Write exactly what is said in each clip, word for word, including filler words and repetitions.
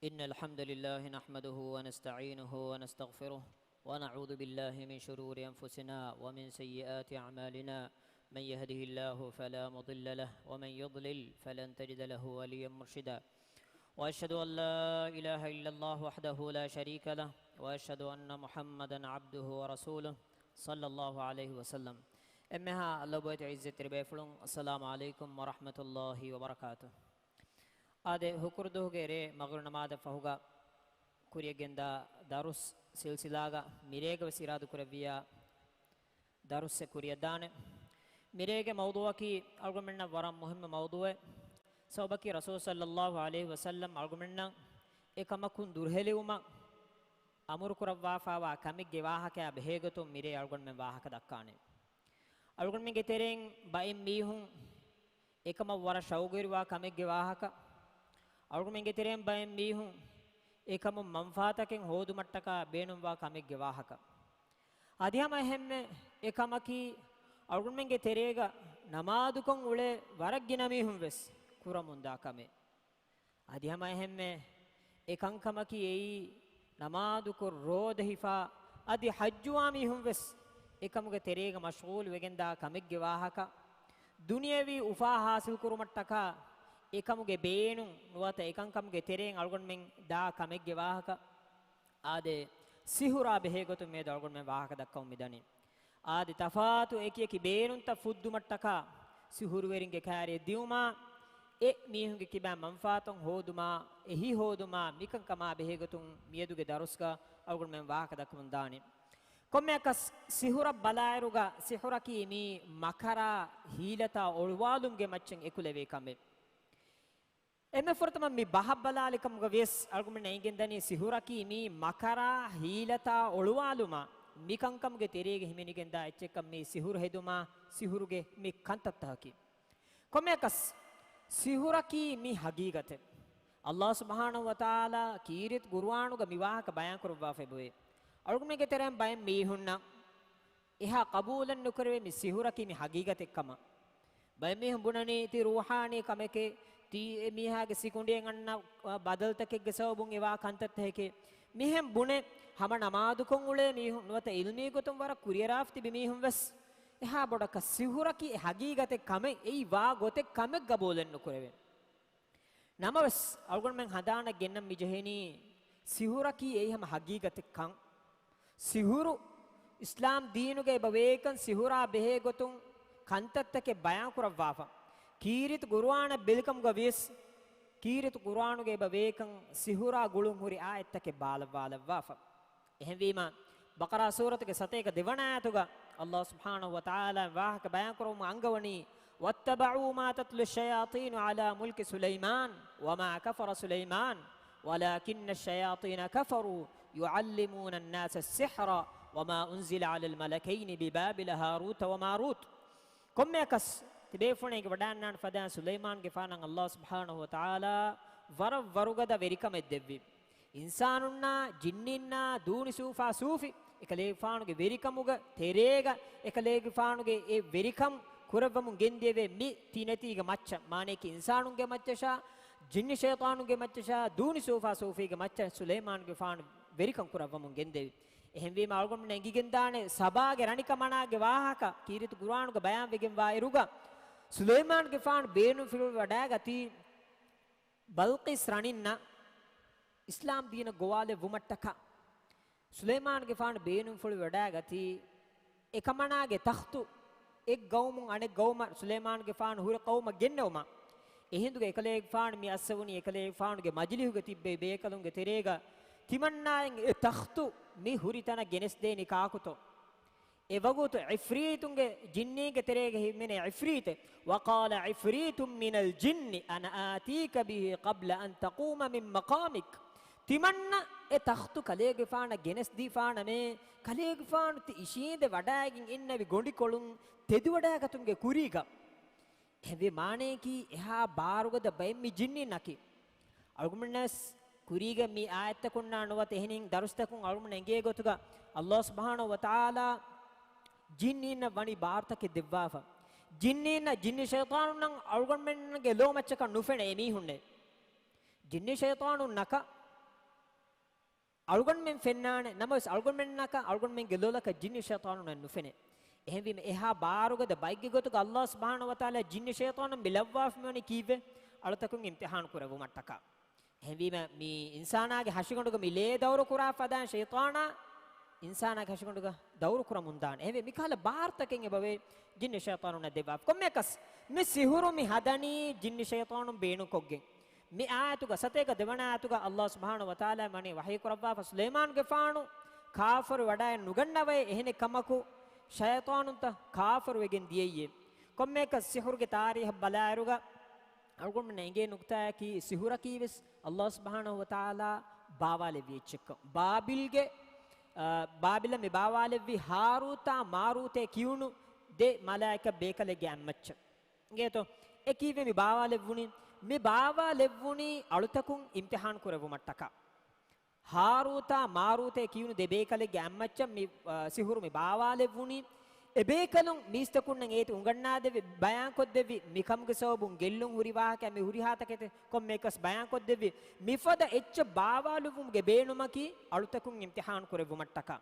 إن الحمد لله نحمده ونستعينه ونستغفره، ونعوذ بالله من شرور أنفسنا ومن سيئات أعمالنا. من يهده الله فلا مضل له، ومن يضلل فلن تجد له وليا مرشدا. وأشهد أن لا إله إلا الله وحده لا شريك له، وأشهد أن محمدا عبده ورسوله، صلى الله عليه وسلم. އެންމެހާ ލޮބުވެތި ޢިއްޒަތްތެރި ބޭފުޅުން، السلام عليكم ورحمة الله وبركاته. އާދެ، ހުކުރުދުވަހުގެ ރޭ މަޣްރިބު ނަމާދަށް ފަހުގަ ކުރިޔަށް ގެންދާ ދަރުސް ސިލްސިލާގަ މިރޭގަ ވެސް އިރާދަކުރެއްވިޔާ ދަރުސްއެއް ކުރިޔަށްދާނެ. މިރޭގެ މައުޟޫޢަކީ އަޅުގަނޑުމެންނަށް ވަރަށް މުހިއްމު މައުޟޫޢެއް. ސަބަބަކީ ރަސޫލު ޞައްލައްލާހު ޢަލައިހި ވަސައްލަމް އަޅުގަނޑުމެންނަށް އެކަމަކުން ދުރުހެލިވުމަށް އަމުރުކުރައްވާފައިވާ ކަމެއްގެ ވާހަކަޔާ ބެހޭގޮތުން މިރޭ އަޅުގަނޑުމެން ވާހަކަ ދައްކާނެ. އަޅުގަނޑުމެންގެ ތެރެއިން ބައެއް މީހުން އެކަމަށް ވަރަށް ޝައުގުވެރިވާ ކަމެއްގެ ވާހަކަ. އަޅުގަނޑުމެންގެ ތެރެއިން ބައެއް މީހުން އެކަމުން މަންފާތަކެއް ހޯދުމަށްޓަކާ ބޭނުންވާ ކަމެއްގެ ވާހަކަ. އަދި ހަމަ އެހެންމެ އެކަމަކީ އަޅުގަނޑުމެންގެ ތެރޭގަ ނަމާދުކޮށް އުޅޭ ވަރަށް ގިނަ މީހުން ވެސް ކުރަމުންދާ ކަމެއް. އަދި ހަމަ އެހެންމެ އެ ކަންކަމަކީ އެއީ ނަމާދުކޮށް ރޯދަހިފާ އަދި ޙައްޖުވާ މީހުން ވެސް އެކަމުގެ ތެރޭގަ މަޝްޣޫލު ވެގެންދާ ކަމެއްގެ ވާހަކަ. ދުނިޔެވީ އުފާ ޙާޞިލް ކުރުމަށްޓަކާ އެކަމުގެ ބޭނުން ނުވަތަ އެކަންކަމުގެ ތެރެއިން އަޅުގަނޑުމެން ދާ ކަމެއްގެ ވާހަކަ. އާދެ، ސިހުރާ ބެހޭގޮތުން މިއަދު އަޅުގަނޑުމެން ވާހަކަ ދައްކަމުން މިދަނީ. އާދެ، ތަފާތު އެކި އެކި ބޭނުންތައް ފުއްދުމަށްޓަކާ ސިހުރުވެރިންގެ ކާރިއަށް ދިއުމާ، އެ މީހުންގެ ކިބައިން މަންފާތު ހޯދުމާ، އެހީ ހޯދުމާ، މިކަންކަމާ ބެހޭގޮތުން މިއަދުގެ ދަރުސްގަ އަޅުގަނޑުމެން ވާހަކަ ދައްކަމުން ދާނީ. ކޮންމެއަކަސް ސިހުރަށް ބަލާއިރުގަ ސިހުރަކީ މީ މަކަރާ ހީލަތާ އޮޅުވާލުމުގެ މައްޗަށް އެކުލެވޭ ކަމެއް. އެންމެ ފުރަތަމަ މި ބަހަށް ބަލާލިކަމުގަ ވިޔަސް އަޅުގަނޑުމެން އެނގެންދަނީ ސިހުރަކީ މީ މަކަރާ ހީލަތާ އޮޅުވާލުމާ، މިކަންކަމުގެ ތެރޭގަ ހިމެނިގެންދާ އެއްޗެއްކަން މީ ސިހުރު ހެދުމާ، ސިހުރުގެ މި ކަންތައްތަކަކީ. ކޮންމެއަކަސް ސިހުރަކީ މީ ހަގީގަތެއް. ﷲ ސުބްޙާނަހޫ ވަތަޢާލާ ކީރިތި ޤުރުއާނުގަ މި ވާހަކަ ބަޔާންކުރައްވާފައި އެބަވޭ. އަޅުގަނޑުމެންގެ ތެރެއިން ބައެއް މީހުންނަށް އެހާ ޤަބޫލެއް ނުކުރެވޭ މި ސިހުރަކީ މި ހަގީގަތެއް ކަމަށް. ބައެއް މީހުން ބުނަނީ ތީ ރޫޙާނީ ކަމެކޭ، ތީ އެ މީހާގެ ސިކުނޑިއެއް އަންނަ، އަ، ބަދަލުތަކެއްގެ ސަބަބުން އެވާ ކަންތައްތަކެކޭ. މިހެން ބުނެ ހަމަ ނަމާދުކޮށް އުޅޭ މީހުން ނުވަތަ ޢިލްމީ ގޮތުން ވަރަށް ކުރިއަރާފަ ތިބި މީހުން ވެސް އެހާ ބޮޑަކަށް ސިހުރަކީ އެ ހަގީގަތެއް ކަމެއް އެއީ ވާ ގޮތެއް ކަމެއް ގަބޫލެއް ނުކުރެވޭ. ނަމަވެސް، އަޅުގަނޑުމެން ހަނދާނަށް ގެންނަން މިޖެހެނީ، ސިހުރަކީ އެއީ ހަމަ ހަގީގަތެއް ކަން. ސިހުރު އިސްލާމް ދީނުގަ އެބަ ވޭކަން، ސިހުރާ ބެހޭ ގޮތުން ކަންތައްތަކެއް ބަޔާން ކުރައްވާފަ. ކީރިތި ޤުރުއާނަށް ބެލިކަމުގަ ވިޔަސް، ކީރިތި ޤުރުއާނުގަ އެބަ ވޭކަން، ސިހުރާ ގުޅުން ހުރި އާޔަތްތަކެއް ބާލައްވާލައްވާފަ. އެހެންވީމަ، ބަޤަރާ ސޫރަތުގެ ސަތޭކަ ދެވަނަ އާޔަތުގަ ﷲ ސުބްޙާނަހޫ ވަތަޢާލާ ވާހަކަ ބަޔާންކުރައްވަމުން އަންގަވަނީ، وَاتَّبَعُوا مَا تَتْلُو الشَّيَاطِينُ عَلَىٰ مُلْكِ سُلَيْمَانَ وَمَا كَفَرَ سُلَيْمَانُ وَلَٰكِنَّ الشَّيَاطِينَ كَفَرُوا يُعَلِّمُونَ النَّاسَ السِّحْرَ وَمَا أُنزِلَ عَلَى الْمَلَكَيْنِ بِبَابِلَ هَارُوتَ وَمَارُوتَ. ކޮންމެއަކަސް ތިބޭފުޅުން އެނގިވަޑައިގަންނާނެ ފަދައިން ސުލައިމާންގެފާނަށް ﷲ ސުބްޙާނަހޫ ވަތަޢާލާ ވަރަށް ވަރުގަދަ ވެރިކަމެއް ދެއްވި. އިންސާނުންނާ، ޖިންނީންނާ، ދޫނި ސޫފާ ސޫފި، އެކަލޭގެފާނުގެ ވެރިކަމުގެ ތެރޭގަ، އެކަލޭގެފާނުގެ އެ ވެރިކަން ކުރައްވަމުން ގެންދިޔަވޭ މި ތިނެތީގެ މައްޗަށް، މާނަޔަކީ އިންސާނުންގެ މައްޗަށާ، ޖިންނި ޝައިޠާނުންގެ މައްޗަށާ، ދޫނި ސޫފާ ސޫފީގެ މައްޗަށް ސުލައިމާނުގެފާނު ވެރިކަން ކުރައްވަމުން ގެންދެވި. އެހެންވީމަ އަޅުގަނޑުމެން އެނގިގެންދާނެ ސަބާގެ ރަނިކަމަނާގެ ވާހަކަ ކީރިތި ޤުރުއާނުގަ ބަޔާންވެގެންވާއިރުގަ، ސުލައިމާނުގެފާނު ބޭނުންފުޅުވެވަޑައިގަތީ، ބަލްޤީސް ރަނިންނަށް އިސްލާމް ދީނަށް ގޮވާލެއްވުމަށްޓަކާ، ސުލައިމާނުގެފާނު ބޭނުންފުޅުވެވަޑައިގަތީ، އެކަމަނާގެ ތަޚްތު އެއް ގައުމުން އަނެއް ގައުމަށް ސުލައިމާނުގެފާނު ހުރި ޤައުމަށް ގެންނެވުމަށް. އެހިނދުގަ އެކަލޭގެފާނު މި އައްސަވަނީ އެކަލޭގެފާނުގެ މަޖިލިހުގަ ތިއްބެވި ބޭކަލުންގެ ތެރޭގަ، ތިމަންނާއިން އެ ތަޚްތު މި ހުރި ތަނަށް ގެނެސްދޭނީ ކާކުތޯ؟ އެ ވަގުތު ޢިފްރީތުންގެ، ޖިންނީންގެ ތެރޭގަ ހިމެނޭ ޢިފްރީތެއް، وَقَالَ عِفْرِيتٌ مِّنَ الْجِنِّ أَنَا آتِيكَ بِهِ قَبْلَ أَن تَقُومَ مِن مَّقَامِكَ. ތިމަންނަ އެ ތަޚްތު ކަލޭގެފާނަށް ގެނެސްދީފާނަމޭ، ކަލޭގެފާނު ތި އިށީނދެ ވަޑައިގެން އިންނެވި ގޮނޑިކޮޅުން ތެދުވަޑައިގަތުމުގެ ކުރީގަ. އެހެންވީ މާނަޔަކީ އެހާ ބާރުގަދަ ބައެއް މި ޖިންނީންނަކީ. އަޅުގަނޑުމެންނަސް ކުރީގެ މި އާޔަތްތަކުންނާ ނުވަތަ އެހެނިން ދަރުސްތަކުން އަޅުގަނޑު އެނގޭ ގޮތުގަ ﷲ ސުބްޙާނަހޫ ވަތަޢާލާ ޖިންނީންނަށް ވަނީ ބާރުތަކެއް ދެއްވާފަ. ޖިންނީންނަށް، ޖިންނި ޝައިޠާނުންނަށް އަޅުގަނޑުމެންގެ ލޯމައްޗަކަށް ނުފެނޭ އެމީހުންނޭ. ޖިންނި ޝައިޠާނުންނަކަށް އަޅުގަނޑުމެން ފެންނާނެ، ނަމަވެސް އަޅުގަނޑުމެންނަކަށް އަޅުގަނޑުމެންގެ ލޮލަކަށް ޖިންނި ޝައިޠާނުންނެއް ނުފެނޭ. އެހެންވީމަ އެހާ ބާރުގަދަ ބައެއްގެ ގޮތުގަ ﷲ ސުބްޙާނަހޫ ވަތަޢާލާ ޖިންނި ޝައިޠާނުން މި ލައްވާފަ މިވަނީ ކީއްވެ؟ އަޅުތަކުން އިމްތިޙާން ކުރެއްވުމަށްޓަކާ. އެހެންވީމަ މި އިންސާނާގެ ހަށިގަނޑުގަ މި ލޭ ދައުރު ކުރާ ފަދައިން ޝައިޠާނާ އިންސާނާގެ ހަށިގަނޑުގަ ދައުރު ކުރަމުންދާނެ. އެހެންވެ މިކަހަލަ ބާރުތަކެއް އެބަވޭ ޖިންނި ޝައިޠާނުންނަށް ދެއްވާފަ. ކޮންމެއަކަސް މި ސިހުރު މި ހަދަނީ ޖިންނި ޝައިޠާނުން ބޭނުންކޮށްގެން. މި އާޔަތުގަ ސަތޭކަ ދެވަނަ އާޔަތުގަ ﷲ ސުބްޙާނަހޫ ވަތަޢާލާ ވަނީ ވަޙީ ކުރައްވާފަ ސުލައިމާނުގެފާނު ކާފަރު ވަޑައެއް ނުގަންނަވައޭ، އެހެނެއް ކަމަކު ޝައިޠާނުންތައް ކާފަރުވެގެން ދިޔައީ. ކޮންމެއަކަސް ސިހުރުގެ ތާރީހަށް ބަލާއިރުގަ އަޅުގަނޑުމެންނަށް އެނގޭ ނުކުތާއަކީ، ސިހުރަކީވެސް ﷲ ސުބްޙާނަހޫ ވަތަޢާލާ ބާވާލެއްވި އެއްޗެއްކަން. ބާބިލްގެ، އާ، ބާބިލަށް މި ބާވާލެއްވި ހާރޫތާ މާރޫތޭ ކިޔުނު ދެ މަލާއިކަ ބޭކަލެއްގެ އަތްމައްޗަށް. އިނގޭތޯ؟ އެ ކީއްވެ މި ބާވާލެއްވުނީ؟ މި ބާވާލެއްވުނީ އަޅުތަކުން އިމްތިޙާން ކުރެއްވުމަށްޓަކާ. ހާރޫތާ މާރޫތޭ ކިޔުނު ދެ ބޭކަލެއްގެ އަތްމައްޗަށް މި، އާ، ސިހުރު މި ބާވާލެއްވުނީ. އެ ބޭކަލުން މީސްތަކުންނަށް އޭތި އުނގަންނާދެއްވި، ބަޔާންކޮށްދެއްވި، މިކަމުގެ ސަބަބުން ގެއްލުން ހުރި ވާހަކަ މި ހުރިހާ ތަކެތި ކޮންމެއަކަސް ބަޔާންކޮށްދެއްވި، މިފަދަ އެއްޗެއް ބާވާލުއްވުމުގެ ބޭނުމަކީ އަޅުތަކުން އިމްތިޙާން ކުރެއްވުމަށްޓަކާ.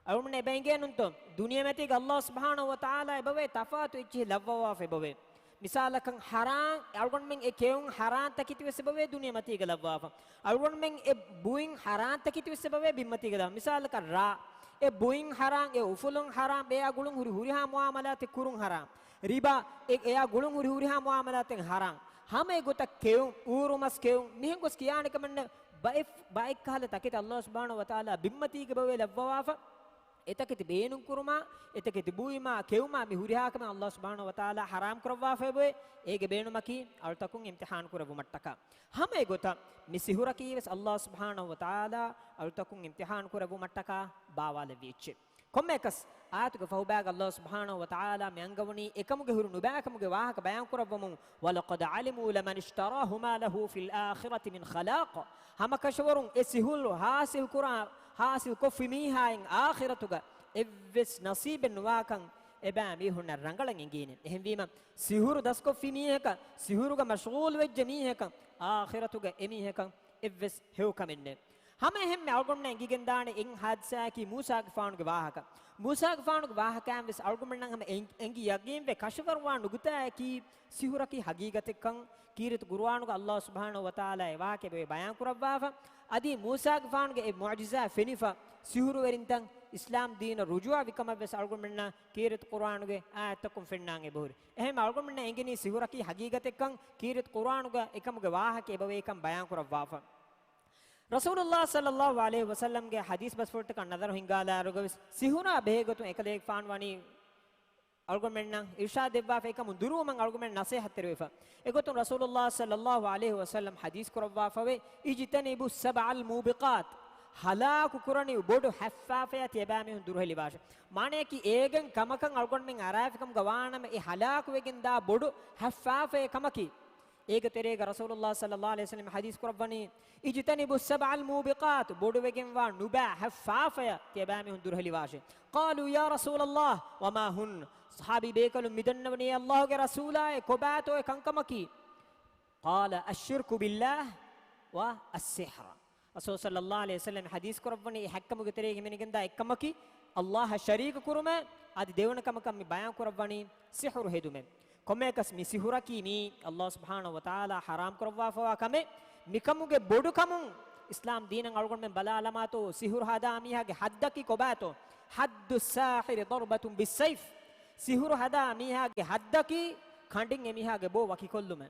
އަޅުމެން އެބަ އެނގޭނުންތޯ؟ ދުނިޔެމަތީގަ ﷲ ސުބްޙާނަހޫ ވަތަޢާލާ އެބަވޭ ތަފާތު އެއްޗިހި ލައްވަވާފަ އެބަވޭ. މިސާލަކަށް ޙަރާން، އަޅުގަނޑުމެން އެ ކެއުން ޙަރާން ތަކެތިވެސް އެބަވޭ ދުނިޔެމަތީގަ ލައްވާފަ. އަޅުގަނޑުމެން އެ ބުއިން ޙަރާން ތަކެތިވެސް އެބަވޭ ބިންމަތީގަ ލައްވާފަ. މިސާލަކަށް ރާ، އެ ބުއިން ޙަރާން، އެ އުފުލުން ޙަރާން، އެއާ ގުޅުން ހުރި ހުރިހާ މުޢާމަލާތެއް ކުރުން ޙަރާން. ރިބާ، އެ، އެއާ ގުޅުން ހުރި ހުރިހާ މުޢާމަލާތެއް ޙަރާން. ހަމަ އެގޮތަށް ކެއުން، އޫރުމަސް ކެއުން، މިހެން ގޮސް ކިޔާނެ ކަމެއް ނެތް. ބައެއް، ބައެއް ކަހަލަ ތަކެތި ﷲ ސުބްޙާނަހޫ ވަތަޢާލާ ބިންމަތީގަ އެބަވޭ ލައްވަވާފަ. އެތަކެތި ބޭނުންކުރުމާ، އެތަކެތި ބުއިމާ، ކެއުމާ މި ހުރިހާ ކަމެއް ﷲ ސުބްޙާނަހޫ ވަތަޢާލާ ޙަރާމް ކުރައްވާފަ އެބަވޭ. އޭގެ ބޭނުމަކީ އަޅުތަކުން އިމްތިޙާން ކުރެއްވުމަށްޓަކާ. ހަމަ އެގޮތަށް މި ސިހުރަކީވެސް ﷲ ސުބްޙާނަހޫ ވަތަޢާލާ އަޅުތަކުން އިމްތިޙާން ކުރެއްވުމަށްޓަކާ ބާވާލެއްވި އެއްޗެއް. ކޮންމެއަކަސް، އާޔަތުގެ ފަހުބާގަ ﷲ ސުބްޙާނަހޫ ވަތަޢާލާ މި އަންގަވަނީ އެކަމުގެ ހުރި ނުބައިކަމުގެ ވާހަކަ ބަޔާން ކުރައްވަމުން، وَلَقَدْ عَلِمُوا لَمَنِ اشْتَرَاهُ مَا لَهُ فِي الْآخِرَةِ مِنْ خَلَاقٍ. ހަމަކަށަވަރުން އެ ސިހުރު ޙާޞިލް ކުރާ، ޙާޞިލް ކޮށްފި މީހާއިން އާޚިރަތުގަ އެއްވެސް ނަސީބެއް ނުވާކަން އެބައިމީހުންނަށް ރަނގަޅަށް އެނގީނެ. އެހެންވީމަ، ސިހުރު ދަސްކޮށްފި މީހަކަށް، ސިހުރުގަ މަޝްޣޫލުވެއްޖެ މީހަކަށް، އާޚިރަތުގަ އެމީހަކަށް އެއްވެސް ހެޔޮކަމެއް ނެތް. ހަމައެހެންމެ އަޅުގަނޑުމެންނަށް އެނގިގެންދާނެ އެއް ހާދިސާއަކީ މޫސާގެފާނުގެ ވާހަކަ. މޫސާގެފާނުގެ ވާހަކައިން ވެސް އަޅުގަނޑުމެންނަށް ހަމަ އެން-، އެނގި ޔަގީންވެ ކަށަވަރުވާ ނުކުތާއަކީ ސިހުރަކީ ހަގީގަތެއްކަން ކީރިތި ޤުރުއާނުގަ ﷲ ސުބްޙާނަހޫ ވަތަޢާލާ އެ ވާހަކަ އެބަވޭ ބަޔާން ކުރައްވާފަ. އަދި މޫސާގެފާނުގެ އެ މުޢުޖިޒާ ފެނިފަ ސިހުރުވެރިންތައް އިސްލާމް ދީނަށް ރުޖޫޢަވި ކަމަށް ވެސް އަޅުގަނޑުމެންނަށް ކީރިތި ޤުރުއާނުގެ އާޔަތްތަކުން ފެންނާން އެބަހުރި. އެހެން އަޅުގަނޑުމެންނަށް އެނގެނީ ސިހުރަކީ ހަގީގަތެއްކަން ކީރިތި ޤުރުއާނުގަ އެކަމުގެ ވާހަކަ އެބަވޭކަން ބަޔާން ކުރައްވާފަ. ރަސޫލުﷲ ޞައްލަﷲ ޢަލައިހި ވަސައްލަމްގެ ޙަދީޘް ބަސްފުޅުތަކަށް ނަޒަރު ހިންގާލާއިރުގަވެސް، ސިހުރާ ބެހޭގޮތުން އެކަލޭގެފާނު ވަނީ އަޅުގަނޑުމެންނަށް އިރުޝާދު ދެއްވާފަ، އެކަމުން ދުރުވުމަށް އަޅުގަނޑުމެން ނަޞޭޙަތް ތެރިވެފަ. އެގޮތުން ރަސޫލުﷲ ޞައްލަﷲ ޢަލައިހި ވަސައްލަމް ޙަދީޘް ކުރައްވާފަވޭ، اجتنبوا السبع الموبقات، ހަލާކު ކުރަނިވި ބޮޑު ހަތް ފާފަޔާ ތިޔަބައިމީހުން ދުރުހެލިވާށެ. މާނަޔަކީ އޭގެން ކަމަކަށް އަޅުގަނޑުމެން އަރާފިކަމުގަ ވާނަމަ، އެ ހަލާކުވެގެންދާ ބޮޑު ހަތް ފާފަޔެއް ކަމަކީ. އޭގެ ތެރޭގަ ރަސޫލުﷲ ޞައްލަﷲ ޢަލައިހި ވަސައްލަމް ޙަދީޘް ކުރައްވަނީ، اجتنبوا السبع الموبقات، ބޮޑުވެގެންވާ ނުބައި ހަތް ފާފަޔަށް ތިޔަބައިމީހުން ދުރުހެލިވާށޭ. قالوا يا رسول الله وما هن؟ ޞަޙާބީ ބޭކަލުން މިދަންނަވަނީ، އެ ﷲގެ ރަސޫލާއޭ، ކޮބާތޯ އެ ކަންކަމަކީ؟ قال الشرك بالله والسحر. ރަސޫލު ޞައްލަﷲ ޢަލައިހި ވަސައްލަމް ޙަދީޘް ކުރައްވަނީ، އެ ހަތްކަމުގެ ތެރޭގަ ހިމެނިގެންދާ އެއްކަމަކީ، ﷲއަށް ޝަރީކު ކުރުމޭ، އަދި ދެވަނަ ކަމަކަށް މި ބަޔާން ކުރައްވަނީ ސިޙުރު ހެދުމޭ. ކޮންމެއަކަސް މި ސިޙުރަކީ މީ ﷲ ސުބްޙާނަހޫ ވަތަޢާލާ ޙަރާމް ކުރައްވާފަވާ ކަމެއް. މިކަމުގެ ބޮޑުކަމުން އިސްލާމް ދީނަށް އަޅުގަނޑުމެން ބަލާލަމާތޯ، ސިޙުރު ހަދާ މީހާގެ ޙައްދަކީ ކޮބާތޯ؟ حد الساحر ضربة بالسيف. ސިޙުރު ހަދާ މީހާގެ ޙައްދަކީ ކަނޑިން އެމީހާގެ ބޯ ވަކިކޮށްލުމޭ.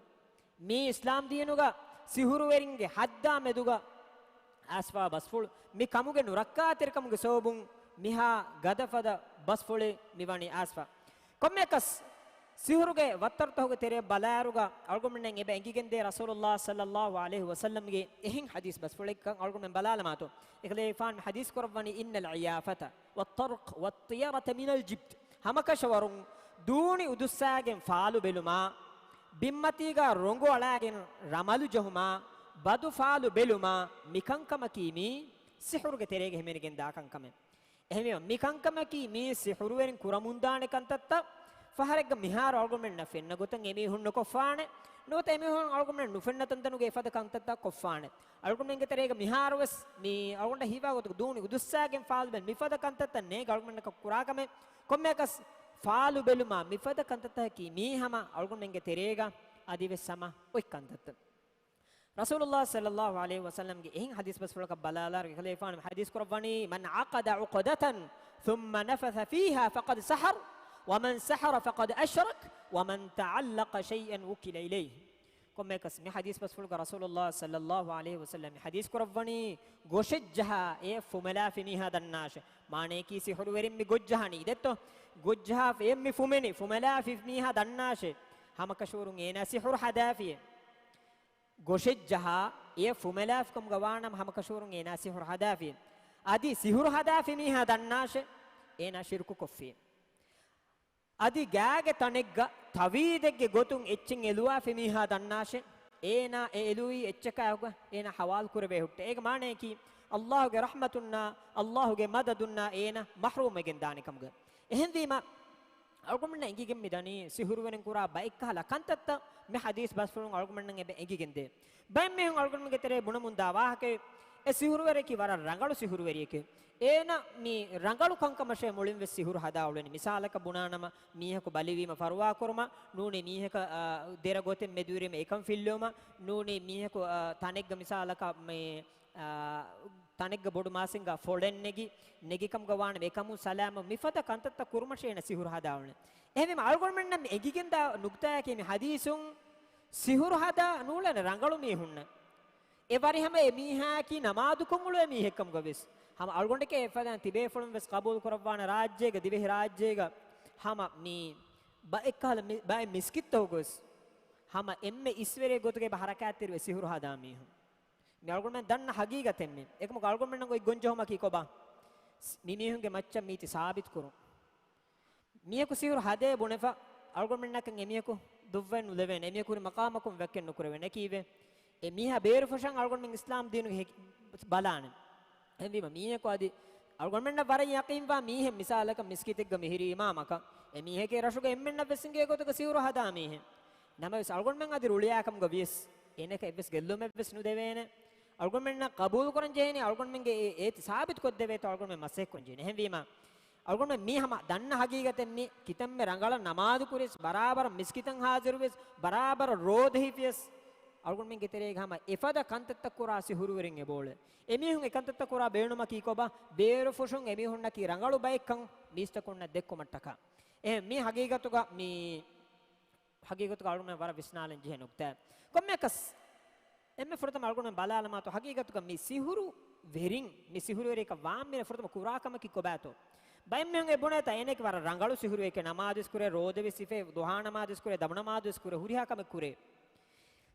މީ އިސްލާމް ދީނުގަ ސިޙުރުވެރިންގެ ޙައްދާ މެދުގަ އައިސްފާ ބަސްފުޅު. މި ކަމުގެ ނުރައްކާތެރިކަމުގެ ސަބަބުން މިހާ ގަދަފަދަ ބަސްފުޅެއް މިވަނީ އައިސްފާ. ކޮންމެއަކަސް ސިޙުރުގެ ވައްތަރުތަކުގެ ތެރެއަށް ބަލާއިރުގަ އަޅުގަނޑުމެންނަށް އެބަ އެނގިގެންދޭ ރަސޫލުﷲ ޞައްލަﷲ ޢަލައިހި ވަސައްލަމްގެ އެހެން ޙަދީޘް ބަސްފުޅެއްކަން އަޅުގަނޑުމެން ބަލާލަމާތޯ. އެކަލޭގެފާނު ޙަދީޘް ކުރައްވަނީ، إن العيافة والطرق والطيرة من الجبت. ހަމަކަށަވަރުން ދޫނި އުދުއްސާގެން ފާލު ބެލުމާ، ބިންމަތީގަ ރޮނގު އަޅާގެން ރަމަލު ޖެހުމާ، ބަދު ފާލު ބެލުމާ، މިކަންކަމަކީ މީ ސިޙުރުގެ ތެރޭގަ ހިމެނިގެން ދާ ކަންކަމެއް. އެހެންވީމަ، މިކަންކަމަކީ މީ ސިޙުރުވެރިން ކުރަމުންދާނެ ކަންތައްތައް. ފަހަރެއްގަ މިހާރު އަޅުގަނޑުމެންނަށް ފެންނަ ގޮތަށް އެމީހުން ނުކޮށްފާނެ. ނުވަތަ އެމީހުން އަޅުގަނޑުމެން ނުފެންނަ ތަންތަނުގެ އެފަދަ ކަންތައްތައް ކޮށްފާނެ. އަޅުގަނޑުމެންގެ ތެރޭގަ މިހާރުވެސް މި އަޅުގަނޑަށް ހީވާ ގޮތުގަ ދޫނި އުދުއްސާގެން ފާލުބެން މިފަދަ ކަންތައްތައް ނޭނގެ އަޅުގަނޑަކަށް ކުރާ ކަމެއް. ކޮންމެއަކަސް ފާލުބެލުމާ މިފަދަ ކަންތައްތަކަކީ މީ ހަމަ އަޅުގަނޑުމެންގެ ތެރޭގަ އަދިވެސް ހަމަ އޮތް ކަންތައްތައް. ރަސޫލުﷲ ޞައްލަﷲ ޢަލައިހި ވަސައްލަމްގެ އެހެން ޙަދީޘް ބަސްފުޅަކަށް ބަލާލާ، ކަލޭފާނު ޙަދީޘް ކުރައްވަނީ، "من عقد عقدة ثم نفث فيها فقد سحر، ومن سحر فقد أشرك، ومن تعلق شيئا وكل إليه." ކޮންމެއަކަސް މި ޙަދީޘް ބަސްފުޅުގަ ރަސޫލުﷲ ޞައްލަﷲ ޢަލައިހި ވަސައްލަމް މި ޙަދީޘް ކުރައްވަނީ، ގޮށެއްޖަހާ އެ ފުމެލާފި މީހާ ދަންނާށޭ. މާނަޔަކީ ސިޙުރުވެރިން މި ގޮށްޖަހަނީ ދެއްތޯ؟ ގޮށްޖަހާފަ އެ މި ފުމެނި ފުމެލާފި މީހާ ދަންނާށޭ. ހަމަކަށަވަރުން އޭނާ ސިޙުރު ހަދާފިޔޭ. ގޮށެއްޖަހާ އެ ފުމެލާފިކަމުގަ ވާނަމަ ހަމަކަށަވަރުން އޭނާ ސިޙުރު ހަދާފި. އަދި ސިޙުރު ހަދާފި މީހާ ދަންނާށޭ، އޭނާ ޝިރުކު ކޮށްފި. އަދި ގާގެ ތަނެއްގަ ތަވީދެއްގެ ގޮތުން އެއްޗެއް އެލުވާފި މީހާ ދަންނާށޭ، އޭނާ އެ އެލުވީ އެއްޗަކާއެކުގަ އޭނާ ޙަވާލު ކުރެވޭ ހުއްޓޭ. އޭގެ މާނަޔަކީ، ﷲ ގެ ރަޙްމަތުންނާ، ﷲ ގެ މަދަދުންނާ އޭނާ މަޙްރޫމްވެގެން ދާނެ ކަމުގަ. އެހެންވީމަ، އަޅުގަނޑުމެންނަށް އެނގިގެން މި ދަނީ، ސިޙުރުވެރިން ކުރާ ބައެއްކަހަލަ ކަންތައްތައް މި ޙަދީޘް ބަސްފުޅުން އަޅުގަނޑުމެންނަށް އެބަ އެނގިގެންދޭ. ބައެއް މީހުން އަޅުގަނޑުމެންގެ ތެރޭ ބުނަމުންދާ ވާހަކައެއް، އެ ސިޙުރުވެރިޔަކީ ވަރަށް ރަނގަޅު ސިޙުރުވެރިއެކޭ. އޭނަ މި ރަނގަޅު ކަންކަމަށޭ މުޅިން ވެސް ސިޙުރު ހަދާ އުޅެނީ. މިސާލަކަށް ބުނާނަމަ، މީހަކު ބަލިވީމަ ފަރުވާކުރުމަށް ނޫނީ، މީހަކަށް، އާ، ދެރަ ގޮތެއް މެދުވެރިވީމަ އެކަން ފިއްލުވުމަށް ނޫނީ، މީހަކު، އާ، ތަނެއްގަ މިސާލަކަށް މި އާ، ތަނެއްގަ ބޮޑު މާސިންގާ ފޮޅެއް ނެގި، ނެގިކަމުގަ ވާނަމަ އެކަމުން ސަލާމަތް މިފަދަ ކަންތައްތައް ކުރުމަށޭ އޭނަ ސިޙުރު ހަދާ އުޅެނީ. އެހެންވީމަ އަޅުގަނޑުމެންނަށް މި އެނގިގެންދާ ނުކުތާއަކީ މި ޙަދީޘުން ސިޙުރު ހަދާ ނޫޅެން ރަނގަޅު މީހުންނަށް. އެ ވަރިހަމަ އެ މީހާއަކީ ނަމާދުކޮށް އުޅޭ މީހެއްކަމުގަ ވެސް. ހަމަ އަޅުގަނޑެކޭ އެފަދައިން ތިބޭފުޅުން ވެސް ޤަބޫލު ކުރައްވާނެ ރާއްޖޭގަ، ދިވެހި ރާއްޖޭގަ ހަމަ މި ބައެއްކަހަލަ މި، ބައެއް މިސްކިތްތަކުގަ ވެސް ހަމަ އެންމެ އިސްވެރި ގޮތުގަ އެބަ ޙަރަކާތްތެރިވެ ސިޙުރު ހަދާ މީހުން. މި އަޅުގަނޑުމެން ދަންނަ ހަގީގަތެއް މި. އެކަމަކު އަޅުގަނޑުމެންނަށް އޮތް ގޮންޖެހުމަކީ ކޮބާ؟ މި މީހުންގެ މައްޗަށް މީތި ސާބިތު ކުރުން. މީހަކު ސިޙުރު ހަދޭ ބުނެފަ، އަޅުގަނޑުމެންނަކަށް އެމީހަކު ދުއްވައެއް ނުލެވޭނެ، އެމީހަކު ހުރި މަޤާމަކުން ވެއްކެއް ނުކުރެވޭނެ. އެކީވެ، އެ މީހާ ބޭރުފުށަން އަޅުގަނޑުމެން އިސްލާމް ދީނުގެ ހެކި-، ބަލާނެ. އެހެންވީމަ، މީހަކު އަދި އަޅުގަނޑުމެންނަށް ވަރަށް ޔަޤީންވާ މީހެއް، މިސާލަކަށް މިސްކިތެއްގަ މިހިރީ އިމާމަކަށް، އެ މީހެކޭ ރަށުގަ އެންމެންނަށް ވެސް އިނގޭ ގޮތުގަ ސިޙުރު ހަދާ މީހެއް. ނަމަވެސް، އަޅުގަނޑުމެން އަދި ރުޅިއާކަމުގަ ވިޔަސް، އޭނަކަށް އެއްވެސް ގެއްލުމެއްވެސް ނުދެވޭނެ. އަޅުގަނޑުމެންނަށް ޤަބޫލުކުރަން ޖެހޭނީ، އަޅުގަނޑުމެންގެ އެ އޭތި ސާބިތުކޮށްދެވޭތޯ އަޅުގަނޑުމެން މަސައްކަތްކުރަން ޖެހޭނީ. އެހެންވީމަ، އަޅުގަނޑުމެން މީ ހަމަ ދަންނަ ހަގީގަތެއް މި. ކިތަންމެ ރަނގަޅަށް ނަމާދު ކުރިޔަސް، ބަރާބަރަށް މިސްކިތަށް ހާޒިރުވިޔަސް، ބަރާބަރަށް ރޯދަ ހިފިޔަސް، އަޅުގަނޑުމެންގެ ތެރޭގަ ހަމަ އެފަދަ ކަންތައްތައް ކުރާ ސިޙުރުވެރިން އެބައުޅޭ. އެމީހުން އެ ކަންތައްތައް ކުރާ ބޭނުމަކީ ކޮބާ؟ ބޭރުފުށުން އެމީހުންނަކީ ރަނގަޅު ބައެއްކަން މީސްތަކުންނަށް ދެއްކުމަށްޓަކާ. އެހެން މީ ހަގީގަތުގަ މީ ހަގީގަތުގަ އަޅުގަނޑުމެން ވަރަށް ވިސްނާލަން ޖެހޭ ނުކްތާއެއް. ކޮންމެއަކަސް، އެންމެ ފުރަތަމަ އަޅުގަނޑުމެން ބަލާލަމާތޯ، ހަގީގަތުގަ މި ސިޙުރު ވެރިން، މި ސިޙުރުވެރިޔަކަށް ވާންމިނަ ފުރަތަމަ ކުރާ ކަމަކީ ކޮބާތޯ؟ ބައެއް މީހުން އެ ބުނޭތާ އޭނައަކީ ވަރަށް ރަނގަޅު ސިޙުރުވެރިއެކޭ، ނަމާދުވެސް ކުރޭ، ރޯދަވެސް ހިފޭ، ޟުޙާ ނަމާދުވެސް ކުރޭ، ދަމު ނަމާދުވެސް ކުރޭ، ހުރިހާ ކަމެއް ކުރޭ.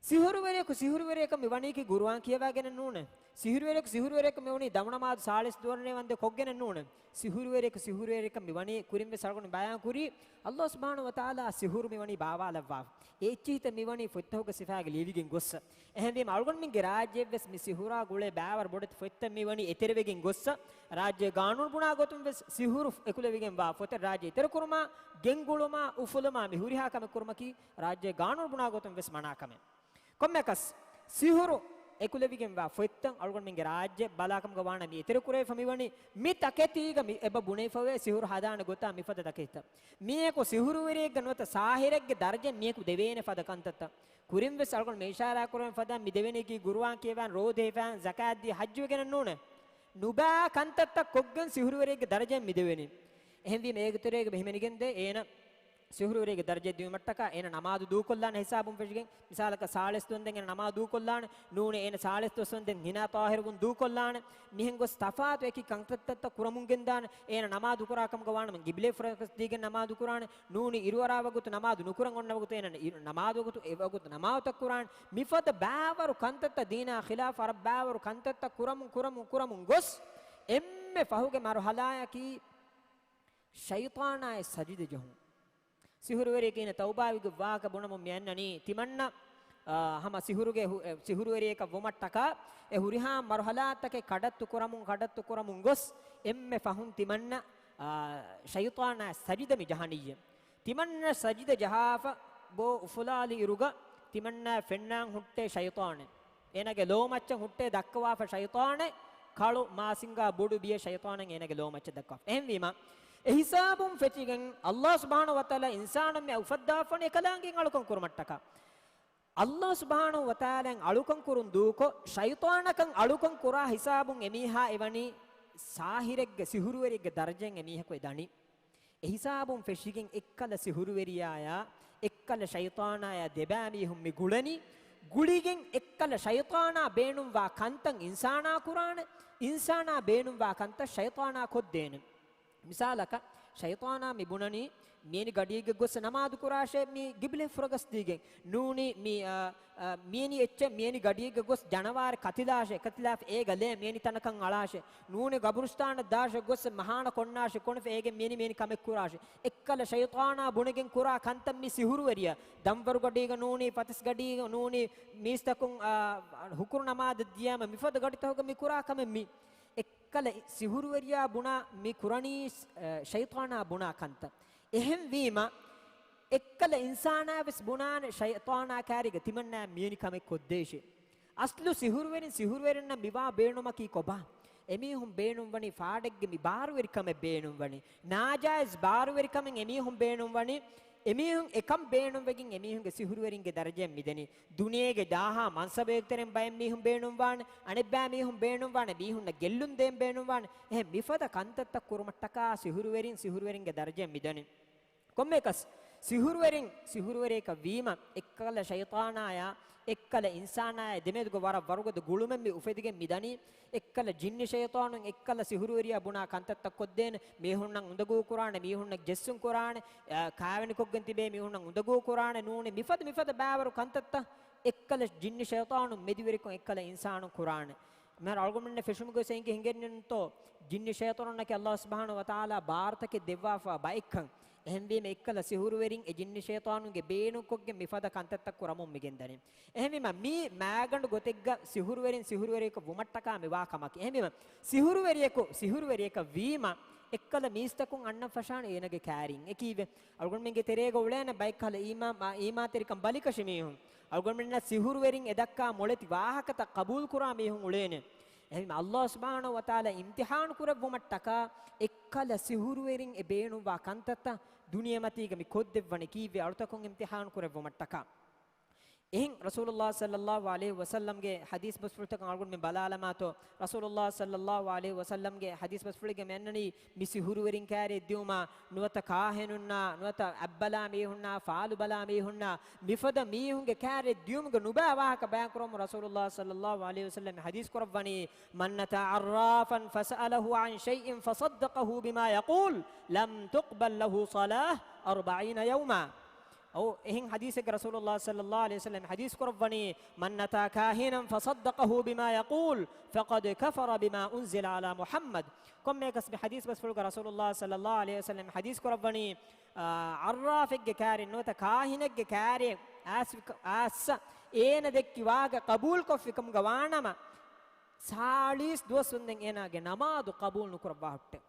ސިޙުރުވެރިޔަކު ސިޙުރުވެރިޔަކަށް މި ވަނީކީ ޤުރުއާން ކިޔަވާގެނެއް ނޫނޭ. ސިޙުރުވެރިޔަކު ސިޙުރުވެރިޔަކަށް މި ވަނީ ދަމު ނަމާދު ސާޅީސް ދުވަހު ވަންދެން ކޮށްގެނެއް ނޫނޭ. ސިޙުރުވެރިޔަކު ސިޙުރުވެރިޔަކަށް މި ވަނީ ކުރިން ވެސް އަޅުގަނޑު ބަޔާން ކުރީ، ﷲ ސުބްޙާނަހޫ ވަތަޢާލާ ސިޙުރު މި ވަނީ ބާވާލައްވާފަ. އެ އެއްޗިހިތައް މި ވަނީ ފޮތްތަކުގެ ސިފައިގަ ލިޔެވިގެން ގޮއްސަ. އެހެންވީމަ އަޅުގަނޑުމެންގެ ރާއްޖެއެއް ވެސް މި ސިޙުރާ ގުޅޭ ބައިވަރު ބޮޑެތި ފޮތްތައް މި ވަނީ އެތެރެވެގެން ގޮއްސަ. ރާއްޖޭ ގާނޫނު ބުނާ ގޮތުން ވެސް ސިޙުރު އެކުލެވިގެން ވާ ފޮތެއް ރާއްޖެ އެތެރެކުރުމާ، ގެންގުޅުމާ، އުފުލުމާ މި ހުރިހާ ކަމެއް ކުރުމަކީ ރާއްޖޭ ގާނޫނު ބުނާ ގޮތުން ވެސް މަނާ ކަމެއް. ކޮންމެއަކަސް، ސިޙުރު އެކުލެވިގެންވާ ފޮތްތައް އަޅުގަނޑުމެންގެ ރާއްޖެ ބަލާކަމުގަ ވާނަ މި އެތެރެކުރެވިފަ މިވަނީ މި ތަކެތީގަ މި އެބަ ބުނެފަވޭ ސިޙުރު ހަދާނެ ގޮތާ މިފަދަ ތަކެތިތައް. މީހަކު ސިޙުރުވެރިއެއްގެ ނުވަތަ ސާހިރެއްގެ ދަރަޖައެއް މީހަކު ދެވޭނެ ފަދަ ކަންތައްތައް. ކުރިން ވެސް އަޅުގަނޑު މި އިޝާރާ ކުރެވެން ފަދަ މި ދެވެނީކީ ގުރުއާން ކިޔަވާން ރޯދަ ހިފާން ޒަކާތް ދީ ޙައްޖުވެގެނެއް ނޫނޭ. ނުބާ ކަންތައްތައް ކޮށްގެން ސިޙުރުވެރިއެއްގެ ދަރަޖައެއް މި ދެވެނީ. އެހެންވީމަ އޭގެ ތެރޭގަ ހިމެނިގެންދޭ އޭނަ ސިޙުރުވެރިއެއްގެ ދަރަޖައެއް ދިއުމަށްޓަކާ އޭނަ ނަމާދު ދޫކޮށްލާނެ ހިސާބުން ފެށިގެން، މިސާލަކަށް ސާޅީސް ދުވަންދެން އޭނަ ނަމާދު ދޫކޮށްލާނެ، ނޫނީ އޭނަ ސާޅީސް ދުވަސްވަންދެން ހިނާ ޠާހިރުވުން ދޫކޮށްލާނެ، މިހެން ގޮސް ތަފާތު އެކި ކަންތައްތައް ކުރަމުން ގެންދާނެ، އޭނަ ނަމާދު ކުރާ ކަމުގަ ވާނަމަ ގިބްލޭ ފުރަތަސް ދީގެން ނަމާދު ކުރާނެ، ނޫނީ އިރުއަރާ ވަގުތު ނަމާދު ނުކުރަން އޮންނަ ވަގުތު އޭނަ އިރު-، ނަމާދު ވަގުތު އެ ވަގުތު ނަމާދުތައް ކުރާނެ، މިފަދަ ބާވަރު ކަންތައްތައް ދީނާ ޚިލާފަށް ވަރަށް ބާވަރު ކަންތައްތައް ކުރަމުން ކުރަމުން ކުރަމުން ގޮސް އެންމެ ފަހުގެ މަރުޙަލާއަކީ ޝައިޠާނާއަށް ސަޖިދަ ޖެހުން. ސިޙުރުވެރިޔަކީ ތައުބާވިގެ ވާހަކަ ބުނަމުން މި އަންނަނީ، ތިމަންނަ، އާ، ހަމަ ސިޙުރުގެ ހު-، އެ، ސިޙުރުވެރިޔަކަށް ވުމަށްޓަކާ، އެ ހުރިހާ މަރުޙަލާތަކެއް ކަޑައްތު ކުރަމުން، ކަޑައްތު ކުރަމުން ގޮސް، އެންމެ ފަހުން ތިމަންނަ، އާ، ޝައިޠާނާ ސަޖިދަ މި ޖަހަނިއްޔެ. ތިމަންނަ ސަޖިދަ ޖަހާފަ ބޯ އުފުލާލި އިރުގަ، ތިމަންނާ ފެންނާން ހުއްޓޭ ޝައިޠާނެއް. އޭނާގެ ލޯމައްޗަށް ހުއްޓޭ ދައްކަވާފަ ޝައިޠާނެއް، ކަޅު މާސިންގާ ބޮޑު ބިޔަ ޝައިޠާނެއް އޭނާގެ ލޯމައްޗަށް ދައްކަވާފަ. އެހެންވީމަ، އެހިސާބުން ފެށިގެން ﷲ ސުބްޙާނަހޫ ވަތަޢާލާ އިންސާނުން މި އުފައްދާފަނީ އެކަލާނގެ އަޅުކަން ކުރުމަށްޓަކާ. ﷲ ސުބްޙާނަހޫ ވަތަޢާލާ އަޅުކަން ކުރުން ދޫކޮށް، ޝައިޠާނަކަށް އަޅުކަން ކުރާ ހިސާބުން އެމީހާ އެވަނީ ސާހިރެއްގެ، ސިހުރުވެރިއެއްގެ ދަރަޖައިން އެމީހަކު އެ ދަނީ. އެހިސާބުން ފެށިގެން އެއްކަލަ ސިހުރުވެރިޔާޔާ އެއްކަލަ ޝައިޠާނާޔާ ދެބައިމީހުން މި ގުޅެނީ. ގުޅިގެން އެއްކަލަ ޝައިޠާނާ ބޭނުންވާ ކަންތައް އިންސާނާ ކުރާނެ، އިންސާނާ ބޭނުންވާ ކަންތައް ޝައިޠާނާ ކޮށްދޭނެ. މިސާލަކަށް، ޝައިޠާނާ މި ބުނަނީ، މިއެނި ގަޑިއެއްގަ ގޮސް ނަމާދު ކުރާށޭ، މި ގިބްލަ ފުރަގަސްދީގެން. ނޫނީ މި، އާ، އާ، މިއެނި އެއްޗެއް، މިއެނި ގަޑިއެއްގަ ގޮސް ޖަނަވާރެއް ކަތިލާށޭ، ކަތިލާފަ އޭގަ ލޭ މިއެނި ތަނަކަށް އަޅާށޭ. ނޫނީ ގަބުރުސްތާނަށް ދާށޭ ގޮސް މަހާނަ ކޮންނާށޭ، ކޮނެފަ އޭގެ މިއެނި މިއެނި ކަމެއް ކުރާށޭ. އެއްކަލަ ޝައިޠާނާ ބުނެގެން ކުރާ ކަންތައް މި ސިހުރުވެރިޔާ. ދަންވަރުގަޑީގަ ނޫނީ، ފަތިސްގަޑީގަ ނޫނީ، މީސްތަކުން، އާ، ހުކުރު ނަމާދަށް ދިޔާމަ މިފަދަ ގަޑިތަކުގަ މި ކުރާ ކަމެއް މި. އެއްކަލަ ސިހުރުވެރިޔާ ބުނާ މި ކުރަނީ، އަ، ޝައިޠާނާ ބުނާ ކަންތައް. އެހެންވީމަ، އެއްކަލަ އިންސާނާ ވެސް ބުނާނެ ޝައިޠާނާ ކާރީގަ ތިމަންނާ މިއެނި ކަމެއް ކޮށްދޭށޭ. އަސްލު ސިހުރުވެރިން ސިހުރުވެރިންނަށް މިވާ ބޭނުމަކީ ކޮބާ؟ އެމީހުން ބޭނުންވަނީ ފާޑެއްގެ މި ބާރުވެރިކަމެއް ބޭނުންވަނީ. ނާޖާއިޒް ބާރުވެރިކަމެއް އެމީހުން ބޭނުންވަނީ. އެމީހުން އެކަން ބޭނުންވެގެން އެމީހުންގެ ސިހުރުވެރިންގެ ދަރަޖައެއް މިދެނީ. ދުނިޔޭގެ ޖާހާ މަންސަބެއް ތެރެއިން ބައެއް މީހުން ބޭނުންވާނެ، އަނެއްބައި މީހުން ބޭނުންވާނެ، މީހުންނަށް ގެއްލުން ދޭން ބޭނުންވާނެ. އެހެން މިފަދަ ކަންތައްތައް ކުރުމަށްޓަކާ ސިހުރުވެރިން ސިހުރުވެރިންގެ ދަރަޖައެއް މިދަނީ. ކޮންމެއަކަސް ސިހުރުވެރިން ސިހުރުވެރިޔަކަށް ވީމަ، އެއްކަލަ ޝައިޠާނާޔާ އެއްކަލަ އިންސާނާޔާ ދެމެދުގަ ވަރަށް ވަރުގަދަ ގުޅުމެއް މި އުފެދިގެން މިދަނީ. އެއްކަލަ ޖިންނި ޝައިޠާނުން އެއްކަލަ ސިހުރުވެރިޔާ ބުނާ ކަންތައްތައް ކޮށްދޭނެ، މީހުންނަށް އުނދަގޫ ކުރާނެ، މީހުންނަށް ޖެއްސުން ކުރާނެ، އަ، ކާވެނިކޮށްގެން ތިބޭ މީހުންނަށް އުނދަގޫ ކުރާނެ ނޫނީ، މިފަދަ މިފަދަ ބައިވަރު ކަންތައްތައް އެއްކަލަ ޖިންނި ޝައިޠާނުން މެދުވެރިކޮށް އެއްކަލަ އިންސާނުން ކުރާނެ. މިހާރު އަޅުގަނޑުމެންނަށް ފެށުމުގަ ވެސް އެނގި ހިނގެންނެއްނުތޯ، ޖިންނި ޝައިޠާނުންނަކީ ﷲ ސުބްޙާނަހޫ ވަތަޢާލާ ބާރުތަކެއް ދެއްވާފަ ބައެއްކަން. އެހެންވީމަ އެއްކަލަ ސިހުރުވެރިން އެ ޖިންނި ޝައިޠާނުންގެ ބޭނުންކޮށްގެން މިފަދަ ކަންތައްތައް ކުރަމުން މިގެންދަނީ. އެހެންވީމަ މީ މާގަނޑު ގޮތެއްގަ ސިހުރުވެރިން ސިހުރުވެރިޔަކު ވުމަށްޓަކާ މިވާ ކަމަކީ. އެހެންވީމަ ސިހުރުވެރިޔަކު ސިހުރުވެރިޔަކަށް ވީމަ އެއްކަލަ މީސްތަކުން އަންނަން ފަށާނެ އޭނަގެ ކާރިން. އެކީވެ އަޅުގަނޑުމެންގެ ތެރޭގަ އުޅޭނެ ބައެއްކަހަލަ އީމާ-، އާ، އީމާތެރިކަން ބަލިކަށި މީހުން. އަޅުގަނޑުމެންނަށް ސިހުރުވެރިން އެ ދައްކާ މޮޅެތި ވާހަކަތައް ޤަބޫލުކުރާ މީހުން އުޅޭނެ. އެހެންވީމަ ﷲ ސުބްޙާނަހޫ ވަތަޢާލާ އިމްތިޙާނު ކުރެއްވުމަށްޓަކާ އެއްކަލަ ސިހުރުވެރިން އެ ބޭނުންވާ ކަންތައްތައް ދުނިޔެމަތީގަ މި ކޮށްދެއްވަނީ ކީއްވެ އަޅުތަކުން އިމްތިޙާނު ކުރެއްވުމަށްޓަކާ. އެހެން ރަސޫލުﷲ ޞައްލަﷲ ޢަލައިހި ވަސައްލަމްގެ ޙަދީޘް ބަސްފުޅުތަކަށް އަޅުގަނޑުމެން ބަލާލަމާތޯ، ރަސޫލުﷲ ޞައްލަﷲ ޢަލައިހި ވަސައްލަމްގެ ޙަދީޘް ބަސްފުޅެއްގަ މި އަންނަނީ މި ސިހުރުވެރިން ކާރިއެއް ދިއުމާ، ނުވަތަ ކާހިނުންނާ، ނުވަތަ އަތްބަލާ މީހުންނާ، ފާލުބަލާ މީހުންނާ، މިފަދަ މީހުންގެ ކާރިއެއް ދިއުމުގެ ނުބައި ވާހަކަ ބަޔާން ކުރަމުން ރަސޫލުﷲ ޞައްލަﷲ ޢަލައިހި ވަސައްލަމް ޙަދީޘް ކުރައްވަނީ، من أتى عرافا فسأله عن شيء فصدقه بما يقول لم تقبل له صلاة أربعين يوما. އޮ، އެހެން ޙަދީޘެއްގަ ރަސޫލުﷲ ޞައްލަﷲ ޢަލައިހި ވަސައްލަމް ޙަދީޘް ކުރައްވަނީ، من أتى كاهنا فصدقه بما يقول فقد كفر بما أنزل على محمد. ކޮންމެއަކަސް މި ޙަދީޘް ބަސްފުޅުގަ ރަސޫލުﷲ ޞައްލަﷲ ޢަލައިހި ވަސައްލަމް ޙަދީޘް ކުރައްވަނީ، އާ، ޢައްރާފެއްގެ ކާރި ނުވަތަ ކާހިނެއްގެ ކާރި އައިސް، އައިސް އޭނަ ދެއްކި ވާހަކަ ޤަބޫލުކޮށްފިކަމުގަ ވާނަމަ، ސާޅީސް ދުވަސް ވަންދެން އޭނާގެ ނަމާދު ޤަބޫލު ނުކުރައްވާ ހުއްޓެ.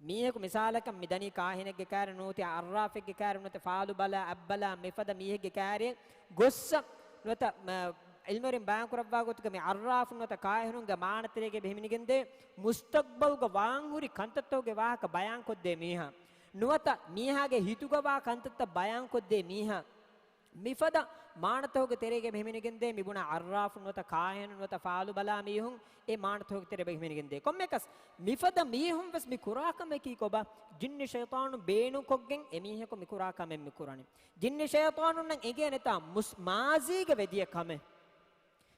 މީހަކު މިސާލަކަށް މިދަނީ ކާހިނެއްގެ ކާރި ނުވަތަ ޢައްރާފެއްގެ ކާރި ނުވަތަ ފާލުބަލާ އަތްބަލާ މިފަދަ މީހެއްގެ ކާރި ގޮއްސަ ނުވަތަ، މަ، ޢިލްމުވެރިން ބަޔާން ކުރައްވާ ގޮތުގަ މި ޢައްރާފުން ނުވަތަ ކާހިނުންގެ މާނަތެރޭގަ ބެހެމެނިގެންދޭ މުސްތަޤްބަލްގަ ވާންހުރި ކަންތައްތަކުގެ ވާހަކަ ބަޔާންކޮށްދޭ މީހާ ނުވަތަ މީހާގެ ހިތުގަވާ ކަންތައްތައް ބަޔާންކޮށްދޭ މީހާ މިފަދަ މާނަތަކުގެ ތެރޭގަ ބެހެމެނިގެންދޭ މިބުނާ ޢައްރާފުން ނުވަތަ ކާހިނުން ނުވަތަ ފާލުބަލާ މީހުން އެ މާނަތަކުގެ ތެރޭ ބެހެމެނިގެންދޭ. ކޮންމެއަކަސް މިފަދަ މީހުން ވެސް މި ކުރާ ކަމަކީ ކޮބާ؟ ޖިންނި ޝައިޠާނު ބޭނުންކޮށްގެން އެމީހަކު މި ކުރާ ކަމެއް މި ކުރަނީ. ޖިންނި ޝައިޠާނުންނަށް އެނގޭނެތާ މުސް-، މާޒީގަ ވެދިޔަ ކަމެއް.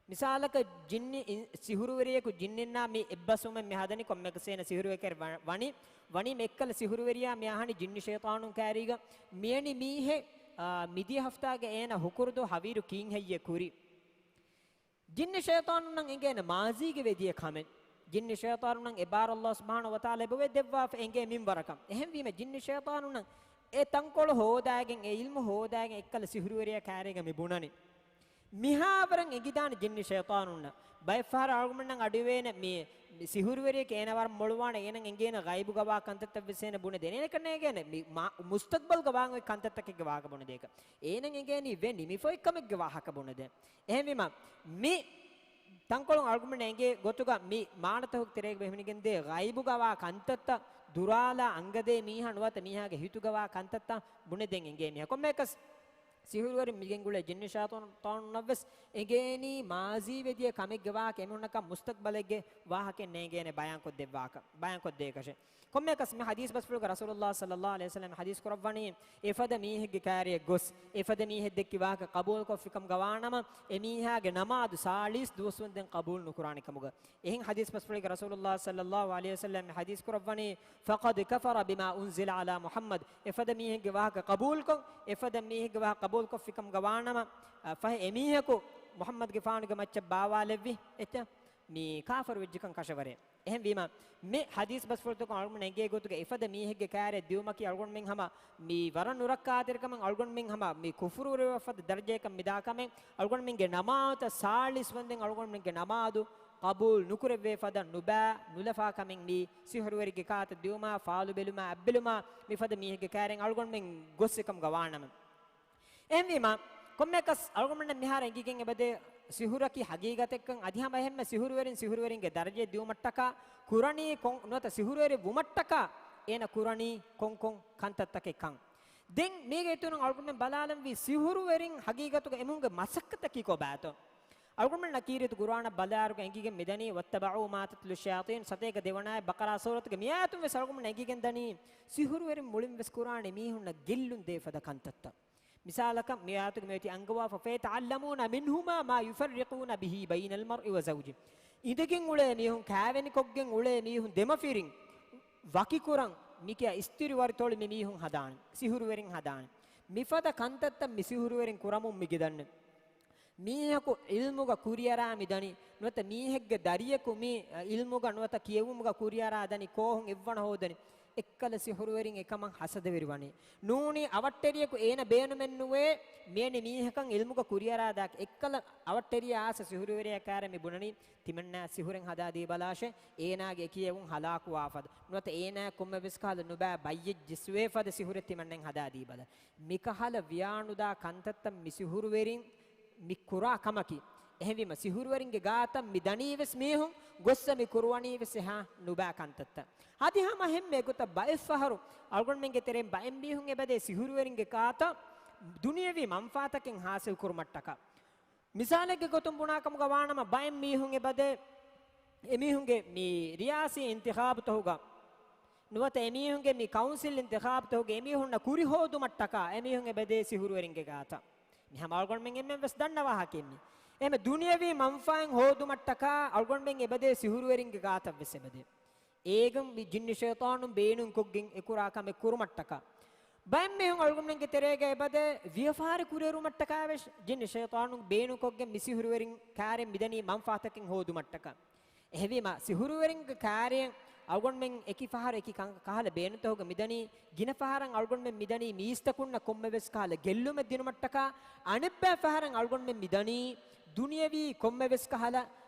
މިސާލަކަށް ޖިންނި އިން-، ސިހުރުވެރިޔަކު ޖިންނިންނާ މި އެއްބަސްވުމެއް މި ހަދަނީ ކޮންމެއަކަސް އޭނަ ސިހުރުވެރިޔަކަށް ވަ-، ވަނީ، ވަނީ މި އެއްކަލަ ސިހުރުވެރިޔާ މި އަހަނީ ޖިންނި ޝައިޠާނުން ކާރީގަ މިއެނި މީހެއް، އާ، މިދިޔަ ހަފްތާގަ އޭނަ ހުކުރުދު ހަވީރު ކީއްހެއްޔޭ ކުރީ؟ ޖިންނި ޝައިޠާނުންނަށް އެނގޭނެ މާޒީގަ ވެދިޔަ ކަމެއް. ޖިންނި ޝައިޠާނުންނަށް އެބާރަށް ﷲ ސުބްޙާނަހޫ ވަތަޢާލާ އެބަވެ ދެއްވާފަ އެނގޭ މިންވަރަކަށް. އެހެންވީމަ ޖިންނި ޝައިޠާނުންނަށް އެ ތަންކޮޅު ހޯދާގެން، އެ ޢިލްމު ހޯދާގެން އެއްކަލަ ސިހުރުވެރިޔާ ކާރީގަ މި ބުނަނީ. މިހާވަރަށް އެނގިދާނެ ޖިންނި ޝައިޠާނުންނަށް. ބައެއްފަހަރަށް އަޅުގަނޑުމެންނަށް އަޑުއިވޭނެ މި، މި ސިހުރުވެރިއެކޭ އޭނަ ވަރަށް މޮޅުވާނެ، އޭނަ އެނގޭނެ ޣައިބުގަވާ ކަންތައްތައްވެސް އޭނަ ބުނެދޭނެ. އޭނަކަށް ނޭނގޭނެ މި މާ، މުސްތަޤްބަލްގަ ވާން އޮތް ކަންތައްތަކެއްގެ ވާހަކަ ބުނެދޭކަށް. އޭނަ އެނގޭނީ ވެ ނިމިފަ އޮތް ކަމެއްގެ ވާހަކަ ބުނެދޭން. އެހެންވީމަ، މި ތަންކޮޅުން އަޅުގަނޑުމެން އެނގޭ ގޮތުގަ މި މާނަތަކުގެ ތެރޭގަ ބެހުނިގެންދޭ ޣައިބުގަވާ ކަންތައްތައް، ދުރާލާ އަނގަދޭ މީހާ ނުވަތަ މީހާގެ ހިތުގަވާ ކަންތައްތައް ބުނެދޭން އެނގޭ މީހާ. ކޮންމެއަކަސް ސިހުރުވެރިން މިގެންގުޅޭ ޖިންނި ޝައިޠާނުންނަށްވެސް އެނގޭނީ މާޒީވެދިޔަ ކަމެއްގެ ވާހަކަ، އެމީހުންނަކަށް މުސްތަޤްބަލެއްގެ ވާހަކައެއް ނޭނގޭނެ ބަޔާންކޮށްދެއްވާކަށް، ބަޔާންކޮށްދޭކަށެއް. ކޮންމެއަކަސް މި ޙަދީޘް ބަސްފުޅުގަ ރަސޫލުﷲ ޞައްލަﷲ ޢަލައިހި ވަސައްލަމަ ޙަދީޘް ކުރައްވަނީ، އެފަދަ މީހެއްގެ ކާރިއަށް ގޮސް، އެފަދަ މީހެއް ދެއްކި ވާހަކަ ޤަބޫލުކޮށްފިކަމުގަ ވާނަމަ، އެމީހާގެ ނަމާދު ސާޅީސް ދުވަސްވަންދެން ޤަބޫލު ނުކުރާނެ ކަމުގަ. އެހެން ޙަދީޘް ބަސްފުޅެއްގަ ރަސޫލުﷲ ޞައްލަﷲ ޢަލައިހި ވަސައްލަމަ ޙަދީޘް ކުރައްވަނީ، فقد كفر بما أنزل على محمد. އެފަދަ މީހެއްގެ ވާހަކަ ޤަބޫލުކޮށް، އެފަދަ މީހެއްގެ ވާހަކަ ޤަބޫލުކޮށްފިކަމުގަ ވާނަމަ، އަ، ފަހެ އެމީހަކު މުޙައްމަދުގެފާނުގެ މައްޗަށް ބާވާލެއްވި އެއްޗެއް މި ކާފަރު ވެއްޖެކަން ކަށަވަރޭ. އެހެންވީމަ، މި ޙަދީޘް ބަސްފުޅުތަކުން އަޅުގަނޑު އެނގޭ ގޮތުގަ އެފަދަ މީހެއްގެ ކާރިއަށް ދިއުމަކީ އަޅުގަނޑުމެން ހަމަ މި ވަރަށް ނުރައްކާތެރިކަމެއް، އަޅުގަނޑުމެން ހަމަ މި ކުފުރުވެރިވެފަ ދަރަޖައަކަށް މިދާ ކަމެއް، އަޅުގަނޑުމެންގެ ނަމާދުތައް ސާޅީސް ވަންދެން އަޅުގަނޑުމެންގެ ނަމާދު ޤަބޫލު ނުކުރެއްވޭ ފަދަ ނުބައި ނުލަފާ ކަމެއް މީ ސިހުރުވެރިގެ ކާތައް ދިއުމާ، ފާލު ބެލުމާ، އަތްބެލުމާ މިފަދަ މީހެއްގެ ކާރިއަށް އަޅުގަނޑުމެން ގޮސް އެކަމުގަ ވާނަމަ. އެހެންވީމަ، ކޮންމެއަކަސް އަޅުގަނޑުމެންނަށް މިހާރު އެނގިގެން އެބަދޭ ސިހުރަކީ ޙަޤީޤަތެއްކަން. އަދި ހަމަ އެހެންމެ ސިހުރުވެރިން ސިހުރުވެރިންގެ ދަރަޖަ ދިއުމަށްޓަކާ ކުރަނީ ކޮން ނުވަތަ ސިހުރުވެރި ވުމަށްޓަކާ އޭނަ ކުރަނީ ކޮން ކޮން ކަންތައްތަކެއްކަން. ދެން މީގެ އިތުރުން އަޅުގަނޑުމެން ބަލާލަންވީ ސިހުރުވެރިން ޙަޤީޤަތުގަ އެމީހުންގެ މަސައްކަތަކީ ކޮބާތޯ؟ އަޅުގަނޑުމެންނަށް ކީރިތި ޤުރުއާނަށް ބަލާއިރުގަ އެނގިގެން މިދަނީ، وَاتَّبَعُوا مَا تَتْلُو الشَّيَاطِينُ، ސަތޭކަ ދެވަނަ އާޔަތް ބަޤަރާ ސޫރަތުގެ މި އާޔަތުން ވެސް އަޅުގަނޑުމެންނަށް އެނގިގެން ދަނީ، ސިހުރުވެރިން މުޅިން ވެސް ކުރާނެ މީހުންނަށް ގެއްލުން ދޭ ފަދަ ކަންތައްތައް. މިސާލަކަށް މި އާޔަތުގެ މިއޮތީ އަންގަވާފަ، فَيَتَعَلَّمُونَ مِنْهُمَا مَا يُفَرِّقُونَ بِهِ بَيْنَ الْمَرْءِ وَزَوْجِهِ. އިނދެގެން އުޅޭ މީހުން، ކާވެނިކޮށްގެން އުޅޭ މީހުން ދެމަފިރިން ވަކިކުރަން މިކިޔާ އިސްތިރި ވަރިތޮޅި މި މީހުން ހަދާނެ، ސިހުރުވެރިން ހަދާނެ. މިފަދަ ކަންތައްތައް މި ސިހުރުވެރިން ކުރަމުން މި ގެދަންނެ. މީހަކު ޢިލްމުގަ ކުރިއަރާ މިދަނީ، ނުވަތަ މީހެއްގެ ދަރިޔަކު މި، އަ، ޢިލްމުގަ ނުވަތަ ކިޔެވުމުގަ ކުރިއަރާ ދަނީ ކޯހުން އެއްވަނަ ހޯދަނީ؟ އެއްކަލަ ސިހުރުވެރިން އެކަމަށް ހަސަދަވެރި ވަނީ. ނޫނީ އަވަށްޓެރިޔަކު އޭނަ ބޭނުމެއްނުވޭ، މިއަނި މީހަކަށް ޢިލްމުގަ ކުރިއަރާދާކަށް. އެއްކަލަ އަވަށްޓެރިޔާ އާސަ ސިހުރުވެރިޔާ ކާރިއަށް މި ބުނަނީ، ތިމަންނާ ސިހުރެއް ހަދާދީބަލާށޭ، އޭނާގެ ކިޔެވުން ހަލާކުވާފަދަ. ނުވަތަ އޭނާ ކޮންމެވެސް ކަހަލަ ނުބައި ބައްޔެއް ޖެއްސުވޭފަދަ ސިހުރެއް ތިމަންނައިން ހަދާދީބަލަ. މިކަހަލަ ވިޔާނުދާ ކަންތައްތައް މި ސިހުރުވެރިން މި ކުރާ ކަމަކީ. އެހެންވީމަ، ސިހުރުވެރިންގެ ގާތަށް މި ދަނީވެސް މީހުން، ގޮއްސަ މި ކުރުވަނީވެސް އެހާ ނުބައި ކަންތައްތައް. އަދި ހަމަ ހެންމެ ގޮތަށް ބައެއްފަހަރު އަޅުގަނޑުމެންގެ ތެރެއިން ބައެއް މީހުން އެބަދޭ ސިހުރުވެރިންގެ ގާތަށް ދުނިޔަވީ މަންފާތަކެއް ހާސިލް ކުރުމަށްޓަކާ. މިސާލެއްގެ ގޮތުން ބުނާކަމުގަ ވާނަމަ، ބައެއް މީހުން އެބަދޭ އެމީހުންގެ މި ރިޔާސީ އިންތިޚާބުތަހުގަ ނުވަތަ އެމީހުންގެ މި ކައުންސިލް އިންތިޚާބުތަހުގަ އެމީހުންނަށް ކުރި ހޯދުމަށްޓަކާ އެމީހުން އެބަދޭ ސިހުރުވެރިންގެ ގާތަށް. މި ހަމަ އަޅުގަނޑުމެން އެންމެން ވެސް ދަންނަ ވާހަކައެއް މީ. އެހެން ދުނިޔަވީ މަންފާއެއް ހޯދުމަށްޓަކާ އަޅުގަނޑުމެން އެބަދޭ ސިހުރުވެރިންގެ ގާތަށް ވެސް އެބަދޭ. އޭގަ މި ޖިންނި ޝައިޠާނުން ބޭނުންކޮށްގެން އެކުރާ ކަމެއް ކުރުމަށްޓަކާ. ބައެއް މީހުން އަޅުގަނޑުމެންގެ ތެރޭގަ އެބަދޭ ވިޔަފާރި ކުރިއެރުމަށްޓަކާވެސް ޖިންނި ޝައިޠާނުން ބޭނުންކޮށްގެން މި ސިހުރުވެރިން ކާރިއަށް މިދަނީ މަންފާތަކެއް ހޯދުމަށްޓަކާ. އެހެންވީމަ، ސިހުރުވެރިންގެ ކާރިއަށް އަޅުގަނޑުމެން އެކި ފަހަރު އެކި ކަން-، ކަހަލަ ބޭނުންތަކުގަ މިދަނީ، ގިނަ ފަހަރަށް އަޅުގަނޑުމެން މިދަނީ މީސްތަކުންނަށް ކޮންމެވެސް ކަހަލަ ގެއްލުމެއް ދިނުމަށްޓަކާ، އަނެއްބައި ފަހަރަށް އަޅުގަނޑުމެން މިދަނީ ދުނިޔަވީ ކޮންމެވެސް ކަހަލަ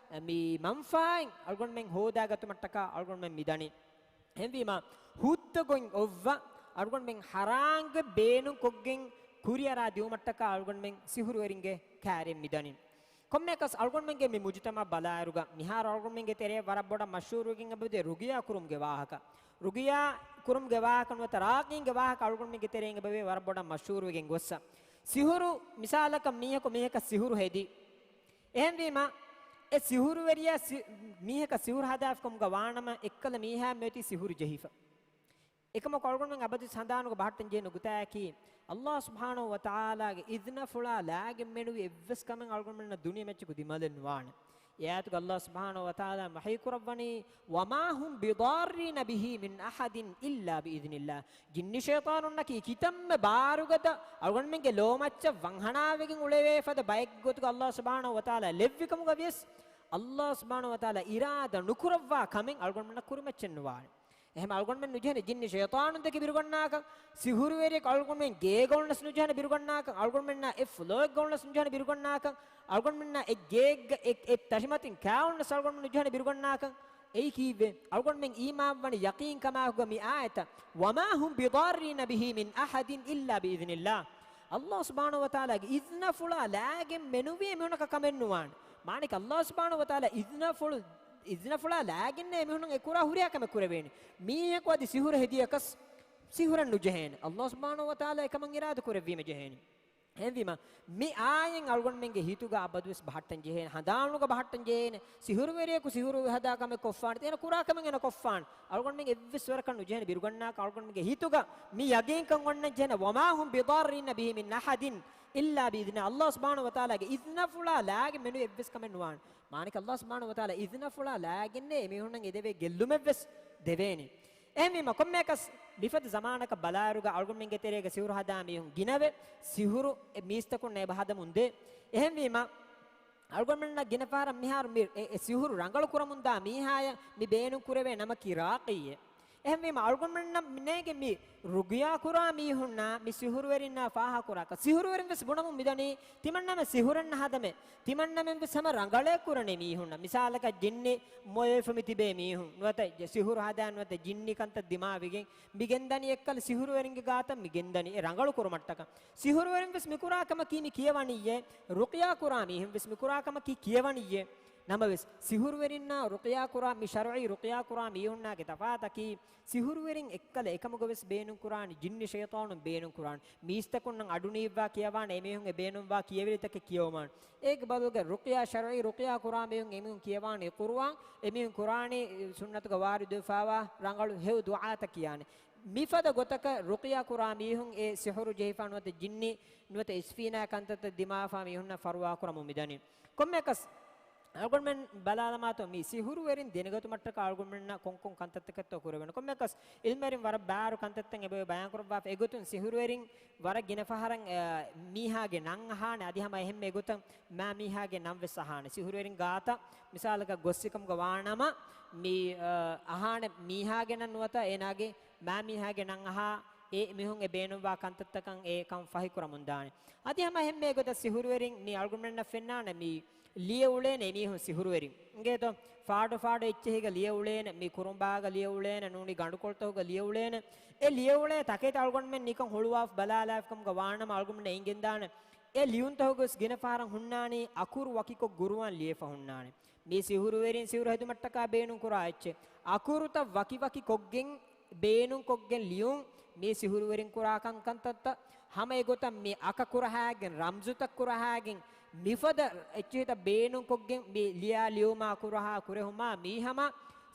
މި މަންފާއެއް އަޅުގަނޑުމެން ހޯދާގަތުމަށްޓަކާ އަޅުގަނޑުމެން މިދަނީ. އެހެންވީމަ، ހުއްދަ ގޮތް އޮއްވަ އަޅުގަނޑުމެން ޙަރާމްގެ ބޭނުންކޮށްގެން ކުރިއަރާ ދިއުމަށްޓަކާ އަޅުގަނޑުމެން ސިހުރުވެރިންގެ ކާރިއަށް މިދަނީ. ކޮންމެއަކަސް އަޅުގަނޑުމެންގެ މި މުޖުތަމަޢަށް ބަލާއިރުގަ، މިހާރު އަޅުގަނޑުމެންގެ ތެރޭ ވަރަށް ބޮޑަށް މަޝްހޫރުވެގެން އެބަދޭ ރުގިޔާ ކުރުމުގެ ވާހަކަ. ރުގިޔާ ކުރުމުގެ ވާހަކަ ނުވަތަ ރާގީންގެ ވާހަކަ އަޅުގަނޑުމެންގެ ތެރެއިން އެބަވޭ ވަރަށް ބޮޑަށް މަޝްހޫރުވެގެން ގޮއްސަ. ސިހުރު މިސާލަކަށް މީހަކު މީހަކަށް ސިހުރު ހެދި. އެހެންވީމަ، އެ ސިހުރުވެރިޔާ ސި-، މީހަކަށް ސިހުރު ހަދާފިކަމުގަ ވާނަމަ، އެއްކަލަ މީހާ މިއޮތީ ސިހުރު ޖެހިފަ. އެކަމަކު އަޅުގަނޑުމެން އަބަދު ހަނދާނުގަ ބަހައްޓަން ޖެހޭ ނުކުތާއަކީ، ﷲ ސުބްޙާނަހޫ ވަތަޢާލާގެ އިޛްނަފުޅާ ލާގެން މެނުވި އެއްވެސް ކަމެއް އަޅުގަނޑުމެންނަށް ދުނިޔެމައްޗަކު ދިމާލެއް ނުވާނެ. އެ އާޔަތުގަ ﷲ ސުބްޙާނަހޫ ވަތަޢާލާ ވަޙީ ކުރައްވަނީ، "وما هم بضارين به من أحد إلا بإذن الله." ޖިންނި ޝައިޠާނުންނަކީ ކިތަންމެ ބާރުގަދަ އަޅުގަނޑުމެންގެ ލޯމައްޗަށް ވަންހަނާވެގެން އުޅެވޭ ފަދަ ބައެއްގެ ގޮތުގަ ﷲ ސުބްޙާނަހޫ ވަތަޢާލާ ލެއްވި ކަމުގަ ވިޔަސް، ﷲ ސުބްޙާނަހޫ ވަތަޢާލާ އިރާދަ ނުކުރައްވާ ކަމެއް އަޅުގަނޑުމެންނަށް ކުރިމައްޗެއް ނުވާނެ. އެހެން އަޅުގަނޑުމެން ނުޖެހޭނެ ޖިންނި ޝައިޠާނުން ދެކެ ބިރުގަންނާކަން، ސިހުރުވެރިއަކު އަޅުގަނޑުމެން ގޭގަ އުޅުނަސް ނުޖެހޭނެ ބިރުގަންނާކަން، އަޅުގަނޑުމެންނާ އެ ފްލޯއެއްގަ އުޅުނަސް ނުޖެހޭނެ ބިރުގަންނާކަން، އަޅުގަނޑުމެންނާ އެ ގޭގަ އެ، އެ ތަށިމަތިން ކާ އުޅުނަސް އަޅުގަނޑުމެން ނުޖެހޭނެ ބިރުގަންނާކަން. އެއީ ކީއްވެ؟ އަޅުގަނޑުމެން އީމާންވަނީ ޔަޤީންކަމާކުގަ މި އާޔަތަށް، "وما هم بضارين به من أحد إلا بإذن الله." ﷲ ސުބްޙާނަހޫ ވަތަޢާލާގެ އިޒްނަފުޅާ ލާގެން މެނުވީ އެމީހުންނަކަށް ކަމެއް ނުވާނެ. މާނައަކީ ﷲ ސުބްޙާނަހޫ ވަތަޢާލާ އިޒްނަފުޅު، އިޒްނަފުޅާ ލާގެންނޭ އެމީހުންނަށް އެ ކުރާ ހުރިހާ ކަމެއް ކުރެވޭނެ. މީހަކު އަދި ސިހުރު ހެދިޔަކަސް ސިހުރެއް ނުޖެހޭނެ. ﷲ ސުބްޙާނަހޫ ވަތަޢާލާ އެކަމަށް އިރާދަ ކުރެއްވީމަ ޖެހޭނެ. އެހެންވީމަ، މި އާޔަތް އަޅުގަނޑުމެންގެ ހިތުގަ އަބަދުވެސް ބަހައްޓަން ޖެހޭނެ، ހަނދާނުގަ ބަހައްޓަން ޖެހޭނެ. ސިހުރުވެރިޔަކު ސިހުރު ހަދާ ކަމެއް ކޮށްފާނެތަ، އޭނަ ކުރާ ކަމެއް އޭނަ ކޮށްފާނެ. އަޅުގަނޑުމެން އެއްވެސް ވަރަކަށް ނުޖެހޭނެ ބިރުގަންނާކަށް އަޅުގަނޑުމެންގެ ހިތުގަ މި ޔަގީންކަން އޮންނަން ޖެހޭނެ، "وما هم بضارين به من أحد إلا بإذنه." ﷲ ސުބްޙާނަހޫ ވަތަޢާލާގެ އިޒްނަފުޅާ ލާގެން މެނުވީ އެއްވެސް ކަމެއް ނުވާނެ. މާނައަކީ ﷲ ސުބްޙާނަހޫ ވަތަޢާލާ އިޒްނަފުޅާ ލާގެންނޭ އެމީހުންނަށް އެދެވޭ ގެއްލުމެއްވެސް ދެވޭނެ. އެހެންވީމަ، ކޮންމެއަކަސް މިފަދަ ޒަމާނަކަށް ބަލާއިރުގަ އަޅުގަނޑުމެންގެ ތެރޭގަ ސިހުރު ހަދާ މީހުން ގިނަވެ، ސިހުރު އެ މީސްތަކުންނޭ އެބަ ހަދަމުން ދޭ. އެހެންވީމަ، އަޅުގަނޑުމެންނަށް ގިނަ ފަހަރަށް މިހާރު މި އެ، އެ ސިހުރު ރަނގަޅު ކުރަމުންދާ މީހާޔަށް މި ބޭނުން ކުރެވޭ ނަމަކީ ރާޤީއޭ. އެހެންވީމަ، އަޅުގަނޑުމެންނަށް މި ނޭނގެ މި ރުޤްޔާ ކުރާ މީހުންނާ މި ސިހުރުވެރިންނާ ފާހަގަކުރާކަށް. ސިހުރުވެރިން ވެސް ބުނަމުން މިދަނީ ތިމަންނަމެ ސިހުރެއް ނަހަދަމެ. ތިމަންނަމެން ވެސް ހަމަ ރަނގަޅޭ ކުރަނީ މީހުންނަށް. މިސާލަކަށް ޖިންނި މޮޔަވެފަ މި ތިބޭ މީހުން. ނުވަތަ ޖެ-، ސިހުރު ހަދާ ނުވަތަ ޖިންނި ކަންތައް ދިމާވެގެން މި ގެންދަނީ އެއްކަލަ ސިހުރުވެރިންގެ ގާތަށް މި ގެންދަނީ އެ ރަނގަޅު ކުރުމަށްޓަކަ. ސިހުރުވެރިން ވެސް މި ކުރާ ކަމަކީ މި ކިޔަވަނިއްޔޭ. ރުޤްޔާ ކުރާ މީހުން ވެސް މި ކުރާ ކަމަކީ ކިޔަވަނިއްޔޭ. ނަމަވެސް، ސިހުރުވެރިންނާ ރުޤްޔާ ކުރާ، މި ޝަރުޢީ ރުޤްޔާ ކުރާ މީހުންނާގެ ތަފާތަކީ، ސިހުރުވެރިން އެއްކަލަ އެކަމުގަ ވެސް ބޭނުން ކުރާނެ، ޖިންނި ޝައިޠާނުން ބޭނުން ކުރާނެ. މީސްތަކުންނަށް އަޑުނީއްވާ ކިޔަވާނެ، އެމީހުން އެ ބޭނުންވާ ކިޔެވެރިތަކެއް ކިޔަވުމާނެ. އޭގެ ބަދަލުގަ ރުޤްޔާ، ޝަރުޢީ ރުޤްޔާ ކުރާ މީހުން، އެމީހުން ކިޔަވާނީ ޤުރުއާން، އެމީހުން ކުރާނީ ސުންނަތުގަ ވާރިދުވެފާވާ ރަނގަޅު ހެޔޮ ދުޢާތައް ކިޔާނެ. މިފަދަ ގޮތަކަށް ރުޤްޔާ ކުރާ މީހުން އެ ސިހުރު ޖެހިފާ ނުވަތަ ޖިންނި ނުވަތަ އިސްފީނާ ކަންތައްތައް ދިމާވެފާ މީހުންނަށް ފަރުވާ ކުރަމުން މިދަނީ. ކޮންމެއަކަސް އަޅުގަނޑުމެން ބަލާލަމާތޯ، މި ސިހުރުވެރިން ދެނެގަތުމަށްޓަކާ އަޅުގަނޑުމެންނަށް ކޮންކޮން ކަންތައްތަކެއްތޯ ކުރެވޭނެ. ކޮންމެއަކަސް އިލްމުވެރިން ވަރަށް ބާރު ކަންތައްތައް އެބަ ބަޔާންކުރައްވާފަ. އެގޮތުން ސިހުރުވެރިން ވަރަށް ގިނަ ފަހަރަށް، އަ، މީހާގެ ނަން އަހާނެ، އަދި ހަމަ އެހެންމެ ގޮތަށް މާ މީހާގެ ނަން ވެސް އަހާނެ. ސިހުރުވެރިން ގާތަށް މިސާލަކަށް ގޮއްސިކަމުގަ ވާނަމަ، މި، އަ، އަހާނެ މީހާގެ ނަން ނުވަތަ އޭނާގެ މާ މީހާގެ ނަން އަހާ އެ މީހުން އެ ބޭނުންވާ ކަންތައްތަކަށް އެ ކަން ފަހިކުރަމުންދާނެ. އަދި ހަމަ އެހެންމެ ގޮތަށް ސިހުރުވެރިން މި އަޅުގަނޑުމެންނަށް ފެންނާނެ މި ލިޔެ އުޅޭނެ އެމީހުން ސިހުރުވެރިން. އިނގޭތޯ؟ ފާޑު ފާޑު އެއްޗެހިގަ ލިޔެ އުޅޭނެ، މި ކުރުނބާގަ ލިޔެ އުޅޭނެ، ނޫނީ ގަނޑުކޮޅުތަކުގަ ލިޔެ އުޅޭނެ. އެ ލިޔެ އުޅޭ ތަކެތި އަޅުގަނޑުމެން ނިކަން ހުޅުވާފަ ބަލާލާފިކަމުގަ ވާނަމަ އަޅުގަނޑުމެން އެނގެންދާނެ. އެ ލިޔުންތަކުގަސް ގިނަ ފަހަރަށް ހުންނާނީ އަކުރު ވަކިކޮށް ގުރުއާން ލިޔެފަ ހުންނާނެ. މީ ސިހުރުވެރިން ސިހުރު ހެދުމަށްޓަކާ ބޭނުން ކުރާ އެއްޗެއް. އަކުރުތައް ވަކި ވަކި ކޮށްގެން ބޭނުން ކޮށްގެން ލިޔުން މީ ސިހުރުވެރިން ކުރާ ކަން ކަންތައްތައް. ހަމަ އެގޮތަށް މި އަކަ ކުރަހާގެން ރަމްޒުތައް ކުރަހާގެން މިފަދަ އެއްޗެހިތައް ބޭނުން ކޮށްގެން މި ލިޔާ ލިޔުމާ ކުރަހާ ކުރެހުމާ މީ ހަމަ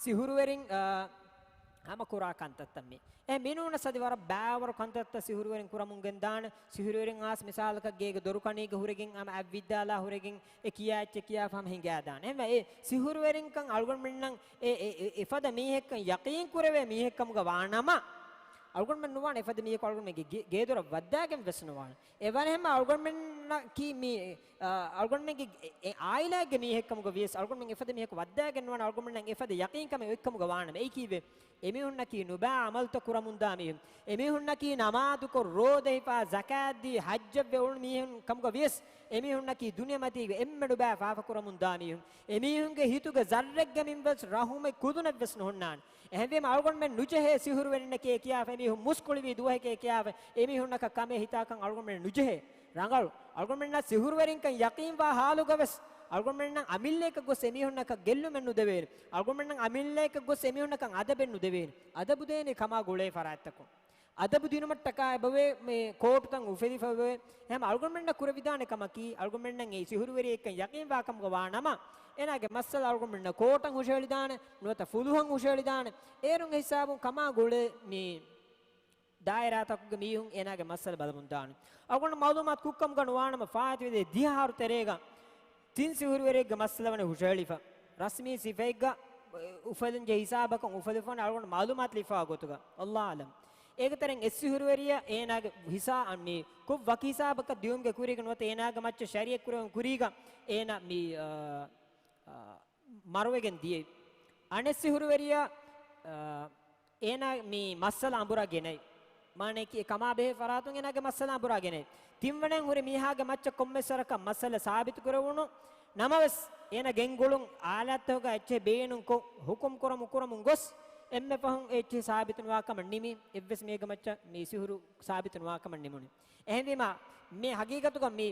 ސިހުރުވެރިން، އާ، ހަމަ ކުރާ ކަންތައްތައް މީ. އެ މިނޫނަސް އަދި ވަރަށް ބާވަރު ކަންތައްތައް ސިހުރުވެރިން ކުރަމުން ގެންދާނެ. ސިހުރުވެރިން އާސް މިސާލަކަށް ގޭގެ ދޮރުކަނީގަ ހުރެގެން ހަމަ އަތްވިއްދާލާ ހުރެގެން އެ ކިޔާ އެއްޗެއް ކިޔާފަ ހަމަ ހިނގާދާނެ. އެހެންވެ އެ ސިހުރުވެރިންކަން އަޅުގަނޑުމެންނަށް އެ، އެ، އެ، އެފަދަ މީހެއްކަން ޔަޤީން ކުރެވޭ މީހެއްކަމުގަ ވާނަމަ، އަޅުގަނޑުމެން ނުވާނެ އެފަދަ މީހަކު އަޅުގަނޑުމެންގެ ގޭ، ގޭދޮރަށް ވައްދާގެން ވެސް ނުވާނެ. އެވަރެހަމަ އަޅުގަނޑުމެންނަކީ މީ، އަ، އަޅުގަނޑުމެންގެ އެ، އެ އާއިލާގެ މީހެއްކަމުގަ ވިޔަސް އަޅުގަނޑުމެން އެފަދަ މީހަކު ވައްދާގެން ނުވާނެ. އަޅުގަނޑުމެންނަށް އެފަދަ ޔަޤީންކަމެއް އޮތްކަމުގަ ވާނަމަ. އެއީ ކީއްވެ؟ އެމީހުންނަކީ ނުބާ ޢަމަލުތައް ކުރަމުންދާ މީހުން. އެމީހުންނަކީ ނަމާދުކޮށް، ރޯދަހިފާ، ޒަކާތްދީ، ޙައްޖަށްވެ އުޅުނު މީހުން ކަމުގަ ވިޔަސް، އެމީހުންނަކީ ދުނިޔެމަތީގެ އެންމެ ނުބާ ފާފަ ކުރަމުންދާ މީހުން. އެމީހުންގެ ހިތުގެ ޒައްރެއްގެ މިންވެސް ރަޙުމެއް ކުދުނެއްވެސް ނުހުންނާނެ. އެހެންވީމަ އަޅުގަނޑުމެން ނުޖެހޭ ސިހުރުވެރިންނެކޭ ކިޔާފަ، އެމީހުން މުސްކުޅިވީ ދުވަހެކޭ ކިޔާފަ، އެމީހުންނަކަށް ކަމޭ ހިތާކަން އަޅުގަނޑުމެން ނުޖެހޭ. ރަނގަޅު. އަޅުގަނޑުމެންނަށް ސިހުރުވެރިންކަން ޔަޤީންވާ ޙާލުގަވެސް، އަޅުގަނޑުމެންނަށް އަމިއްލައަކަށް ގޮސް އެމީހުންނަކަށް ގެއްލުމެއް ނުދެވޭނެ. އަޅުގަނޑުމެންނަށް އަމިއްލައަކަށް ގޮސް އެމީހުންނަކަށް އަދަބެއް ނުދެވޭނެ. އަދަބު ދޭނީ ކަމާ ގުޅޭ ފަރާތްތަކުން. އަދަބު ދިނުމަށްޓަކާ އެބަވޭ، މި ކޯޓުތައް އުފެދިފަ އެބަވޭ. އެހެން އަޅުގަނޑުމެންނަށް ކުރެވިދާނެ ކަމަކީ، އަޅުގަނޑުމެންނަށް އެ ސިހުރުވެރިއެއްކަން ޔަޤީންވާ ކަމުގަ ވާ ނަމަ، އޭނާގެ މައްސަލަ އަޅުގަނޑުމެންނަށް ކޯޓަށް ހުށަހެޅިދާނެ، ނުވަތަ ފުލުހަށް ހުށަހެޅިދާނެ. އޭރުން އެ ހިސާބުން ކަމާ ގުޅޭ މި ދާއިރާތަކުގެ މީހުން އޭނާގެ މައްސަލަ ބަލަމުންދާނެ. އަޅުގަނޑު މަޢުލޫމާތު ކުއްކަމުގަ ނުވާނަމަ ފާއިތުވެދޭ ދިހަ އަހަރު ތެރޭގަ ތިން ސިހުރުވެރިއެއްގެ މައްސަލަ ވަނީ ހުށަހެޅިފަ. ރަސްމީ ސިފައެއްގަ އުފެލުންޖެހޭ ހިސާބަކަށް އުފެލިފަ ވަނީ އަޅުގަނޑު މަޢުލޫމާތު ލިބިފަވާ ގޮތުގަ. ﷲ أعلم. އޭގެ ތެރެއިން އެއް ސިހުރުވެރިޔާ އޭނާގެ ހިސާ، އަންނީ ކޮށް ވަކި ހިސާބަކަށް ދިޔުމުގެ ކުރީގަ ނުވަތަ އޭނާގެ މައްޗަށް ޝަރީއަތް ކުރެވުން ކުރީގަ އޭނާ މި، އާ، އާ، މަރުވެގެން ދިޔައީ. އަނެއް ސިހުރުވެރިޔާ، އާ، އޭނާ މި މައްސަލަ އަނބުރާ ގެނައި. މާނައަކީ ކަމާ ބެހޭ ފަރާތުން އޭނާގެ މައްސަލަ އަނބުރާ ގެނައި. ތިންވަނައިން ހުރި މީހާގެ މައްޗަށް ކޮންމެސް ވަރަކަށް މައްސަލަ ސާބިތު ކުރެވުނު ނަމަވެސް، އޭނާ ގެންގުޅުން އާލާތްތަކުގަ އެއްޗެހި ބޭނުންކޮށް، ހުކުމް ކުރަމުން ކުރަމުން ގޮސް، އެންމެ ފަހުން އެ އެއްޗެހި ސާބިތު ނުވާ ކަމަށް ނިމި، އެއްވެސް މީހެއްގެ މައްޗަށް މި ސިހުރު ސާބިތު ނުވާ ކަމަށް ނިމުނީ. އެހެންވީމާ، މި ހަގީގަތުގަ މި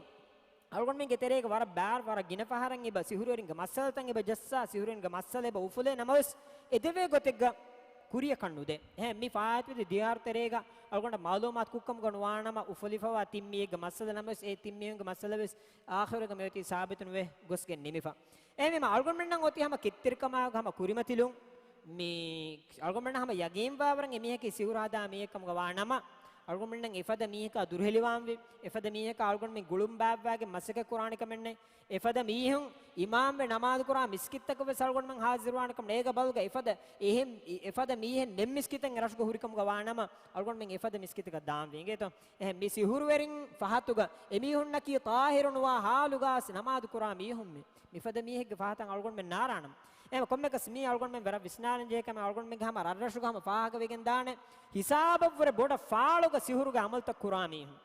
އަޅުގަނޑުމެންގެ ތެރޭގަ ވަރަށް ބާރު ވަރަށް ގިނަ ފަހަރަށް އެބަ ސިހުރުވެރިންގެ މައްސަލަތައް އެބަ ޖައްސާ، ސިހުރުވެރިންގެ މައްސަލަ އެބަ އުފުލޭ ނަމަވެސް، އެދެވޭ ގޮތެއްގަ ކުރިއަކަށް ނުދޭ. އެހެން މި ފާއިތުވެދި ދިޔާރު ތެރޭގަ އަޅުގަނޑަށް މައުލޫމާތު ކުއްކަމުގަ ނުވާނަމަ، އުފުލިފަވާ ތިން މީހެއްގެ މައްސަލަ ނަމަވެސް، އެ ތިން މީހުންގެ މައްސަލަ ވެސް އާޚިރުގަ މިއޮތީ ސާބިތު ނުވެ ގޮސްގެން ނިމިފަ. އެހެންވީމަ، އަޅުގަނޑުމެންނަށް އޮތީ ހަމަ ކެތްތެރިކަމާ ހަމަ ކުރިމަތިލުން. މި އަޅުގަނޑުމެންނަށް ހަމަ ޔަގީންވާވަރަށް އެމީހަކީ ސިހުރު ހަދާ މީހެއްކަމުގަ ވާނަމަ، އަޅުގަނޑުމެންނަށް އެފަދަ މީހަކާ ދުރުހެލިވާންވީ، އެފަދަ މީހަކާ އަޅުގަނޑުމެން ގުޅުން ބާއްވާގެން މަސައްކަތް ކުރާނެ ކަމެއް ނެތް. އެފަދަ މީހުން އިމާމްވެ ނަމާދު ކުރާ މިސްކިތްތަކަށް ވެސް އަޅުގަނޑުމެން ހާޒިރުވާނެ ކަމެއް ނެތް. އޭގަ ބަލުގަ އެފަދަ އެހެން، އެފަދަ މީހެއް ނެތް މިސްކިތެއް ރަށުގަ ހުރިކަމުގަ ވާނަމަ، އަޅުގަނޑުމެން އެފަދަ މިސްކިތަކަށް ދާންވީ. އިނގޭތޯ؟ އެހެން މި ސިހުރުވެރިން ފަހަތުގަ އެމީހުންނަކީ ޠާހިރު ނުވާ ހާލުގަ ނަމާދު ކުރާ މީހުން މި. މިފަދަ މީހެއްގެ ފަހަތަށް އަޅުގަނޑުމެން ނާރާނަމަ. އެހެން ކޮންމެއަކަސް މީ އަޅުގަނޑުމެން ވަރަށް ވިސްނާލަން ޖެހޭ ކަމެއް. އަޅުގަނޑުމެންގެ ހަމަ ރަށްރަށުގަ ހަމަ ފާހަގަވެގެން ދާނެ ހިސާބަށްވުރެ ބޮޑަށް ފާޅުގަ ސިހުރުގެ އަމަލުތައް ކުރާ މީހުން.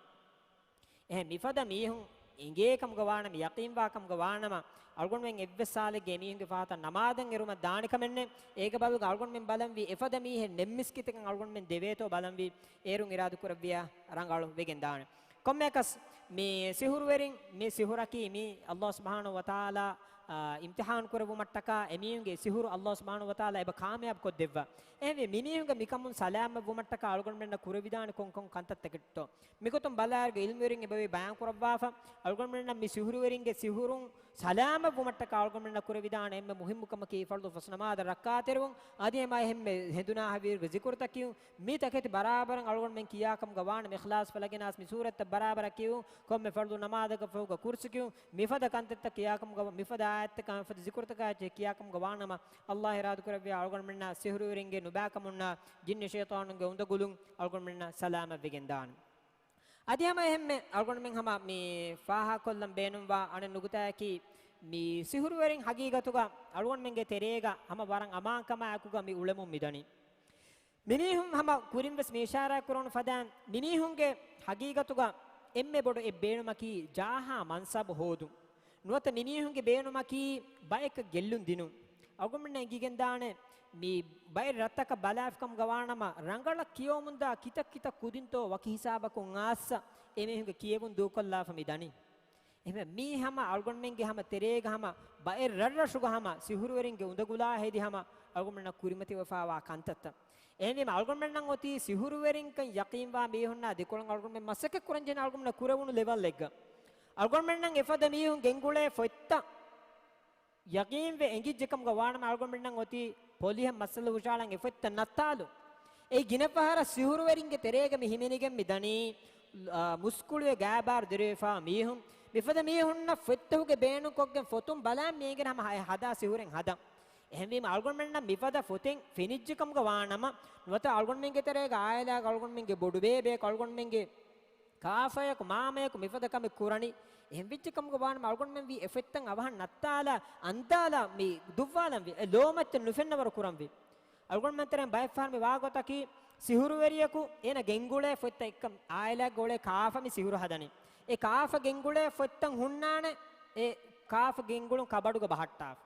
އެހެން މިފަދަ މީހުން އެނގޭ ކަމުގަ ވާނަމަ، ޔަޤީންވާ ކަމުގަ ވާނަމަ، އަޅުގަނޑުމެން އެއްވެސް ސާލެއްގެ އެމީހުންގެ ފަހަތަށް ނަމާދަށް އެރުމަށް ދާނެ ކަމެއް ނެތް. އޭގަ ބަލުގަ އަޅުގަނޑުމެން ބަލަންވީ އެފަދަ މީހެއް ނެތް މިސްކިތަކަށް އަޅުގަނޑުމެން ދެވޭތޯ ބަލަންވީ، އޭރުން އިރާދަ ކުރެއްވިޔާ ރަނގަޅު ވެގެން ދާނެ. ކޮންމެއަކަސް މި ސިހުރުވެރިން، މި ސިހުރަކީ މީ ﷲ ސުބްޙާނަހޫ ވަތަޢާލާ، އާ، އިމްތިޙާން ކުރެއްވުމަށްޓަކާ އެމީހުންގެ ސިހުރު ﷲ ސުބްޙާނަހޫ ވަތަޢާލާ އެބަ ކާމިޔާބު ކޮށްދެއްވާ. އެހެންވެ، މިމީހުންގެ މިކަމުން ސަލާމަތްވުމަށްޓަކާ އަޅުގަނޑުމެންނަށް ކުރެވިދާނެ ކޮންކޮން ކަންތައްތަކެއްތޯ؟ މިގޮތުން ބަލާއިރުގެ ޢިލްމުވެރިން އެބަވޭ ބަޔާން ކުރައްވާފަ، އަޅުގަނޑުމެންނަށް މި ސިހުރުވެރިންގެ ސިހުރުން ސަލާމަތްވުމަށްޓަކާ އަޅުގަނޑުމެންނަށް ކުރެވިދާނެ އެންމެ މުހިއްމު ކަމަކީ ފަރުޟު ފަސް ނަމާދަށް ރައްކާތެރިވުން، އަދި ހަމަ އެހެންމެ ހެނދުނާ ހަވީރުގެ ޒިކުރުތައް ކިޔުން، މި ތަކެތި ބަރާބަރަށް އަޅުގަނޑުމެން ކިޔާ ކަމުގަ ވާނަމަ، އިޚްލާޞް ފަލަގިނާސް މި ސޫރަތްތައް ބަރާބަރަށް ކިޔުން، ކޮންމެ ފަރުޟު ނަމާދަކަށް ފަހުގަ ކުރުސި ކިޔުން، މިފަދަ ކަންތައްތައް ކިޔާ ކަމުގަ، މިފަދަ އާޔަތްތަކާ މިފަދަ ޒިކުރުތަކާ އެއްޗެހި ކިޔާ ކަމުގަ ވާނަމަ، ﷲ އިރާދަ ކުރެއްވިޔާ އަޅުގަނޑުމެންނާ ސިހުރުވެރިންގެ ނުބައިކަމުންނާ ޖިންނި ޝައިޠާނުންގެ އުނދަގުލުން އަޅުގަނޑުމެންނާ ސަލާމަތްވެގެން ދާނެ. އަދި ހަމަ އެހެންމެ އަޅުގަނޑުމެން ހަމަ މި ފާހަގަކޮށްލަން ބޭނުންވާ އަނެއް ނުކުތާއަކީ، މި ސިހުރުވެރިން ހަގީގަތުގަ އަޅުގަނޑުމެންގެ ތެރޭގަ ހަމަ ވަރަށް އަމާންކަމާއެކުގަ މި އުޅެމުން މިދަނީ. މިމީހުން ހަމަ ކުރިން ވެސް މި އިޝާރާތް ކުރެވުނު ފަދައިން، މިމީހުންގެ ހަގީގަތުގަ އެންމެ ބޮޑު އެއް ބޭނުމަކީ ޖާހާ މަންސަބު ހޯދުން. ނުވަތަ މިމީހުންގެ ބޭނުމަކީ ބަޔަކަށް ގެއްލުން ދިނުން. އަޅުގަނޑުމެންނަށް އެނގިގެންދާނެ، މި ބައެއް ރަށްތަކަށް ބަލާފިކަމުގަ ވާނަމަ، ރަނގަޅަށް ކިޔަވަމުންދާ ކިތައް ކިތައް ކުދިންތޯ ވަކި ހިސާބަކުން އާއްސަ އެމީހުންގެ ކިޔެވުން ދޫކޮށްލާފަ މި ދަނީ. އެހެންވެ، މީ ހަމަ އަޅުގަނޑުމެންގެ ހަމަ ތެރޭގަ ހަމަ ބައެއް ރަށްރަށުގަ ހަމަ ސިހުރުވެރިންގެ އުނދަގުލާ ހެދި ހަމަ އަޅުގަނޑުމެންނަށް ކުރިމަތިވެފާވާ ކަންތައްތައް. އެހެންވީމަ، އަޅުގަނޑުމެންނަށް އޮތީ ސިހުރުވެރިންކަން ޔަޤީންވާ މީހުންނާ ދެކޮޅުން އަޅުގަނޑުމެން މަސައްކަތް ކުރަންޖެހޭނެ އަޅުގަނޑުމެންނަށް ކުރެވުނު ލެވަލްއެއްގަ. އަޅުގަނޑުމެންނަށް އެފަދަ މީހުން ގެންގުޅޭ ފޮތްތައް ޔަޤީންވެ އެނގިއްޖެކަމުގަ ވާނަމަ، އަޅުގަނޑުމެންނަށް އޮތީ ޕޮލިހަށް މައްސަލަ ހުށައަޅަން އެ ފޮތްތައް ނައްތާލުން. އެއީ ގިނަ ފަހަރަށް ސިހުރުވެރިންގެ ތެރޭގަ މި ހިމެނިގެން މި ދަނީ، އާ، މުސްކުޅިވެ ގާބާރު ދެރަވެފާ މީހުން. މިފަދަ މީހުންނަށް ފޮތްތަކުގެ ބޭނުންކޮށްގެން ފޮތުން ބަލާ މި އެނގޭނެ ހަމަ ހަ-، ހަދާ ސިހުރެއް ހަދަން. އެހެންވީމަ، އަޅުގަނޑުމެންނަށް މިފަދަ ފޮތެއް ފެނިއްޖެކަމުގަ ވާނަމަ، ނުވަތަ އަޅުގަނޑުމެންގެ ތެރޭގަ އާއިލާގަ އަޅުގަނޑުމެންގެ ބޮޑުބޭބެއަކު އަޅުގަނޑުމެންގެ ކާފަޔަކު މާމަޔަކު މިފަދަ ކަމެއް ކުރަނީ. އެހެން ވެއްޖެ ކަމުގަ ވާނަމަ އަޅުގަނޑުމެން ވީ އެ ފޮތްތައް އަވަހަށް ނައްތާލާ، އަންދާލާ މި ދުއްވާލަންވީ. އެ ލޯމައްޗަށް ނުފެންނަވަރު ކުރަންވީ. އަޅުގަނޑުމެން ތެރެއިން ބައެއް ފަހަރު މި ވާގޮތަކީ، ސިހުރުވެރިޔަކު އޭނަ ގެންގުޅޭ ފޮތްތައް އެއްކަން އާއިލާގަ އުޅޭ ކާފަ މި ސިހުރު ހަދަނީ. އެ ކާފަ ގެންގުޅޭ ފޮތްތައް ހުންނާނެ، އެ ކާފަ ގެންގުޅުން ކަބަޑުގަ ބަހައްޓާފަ.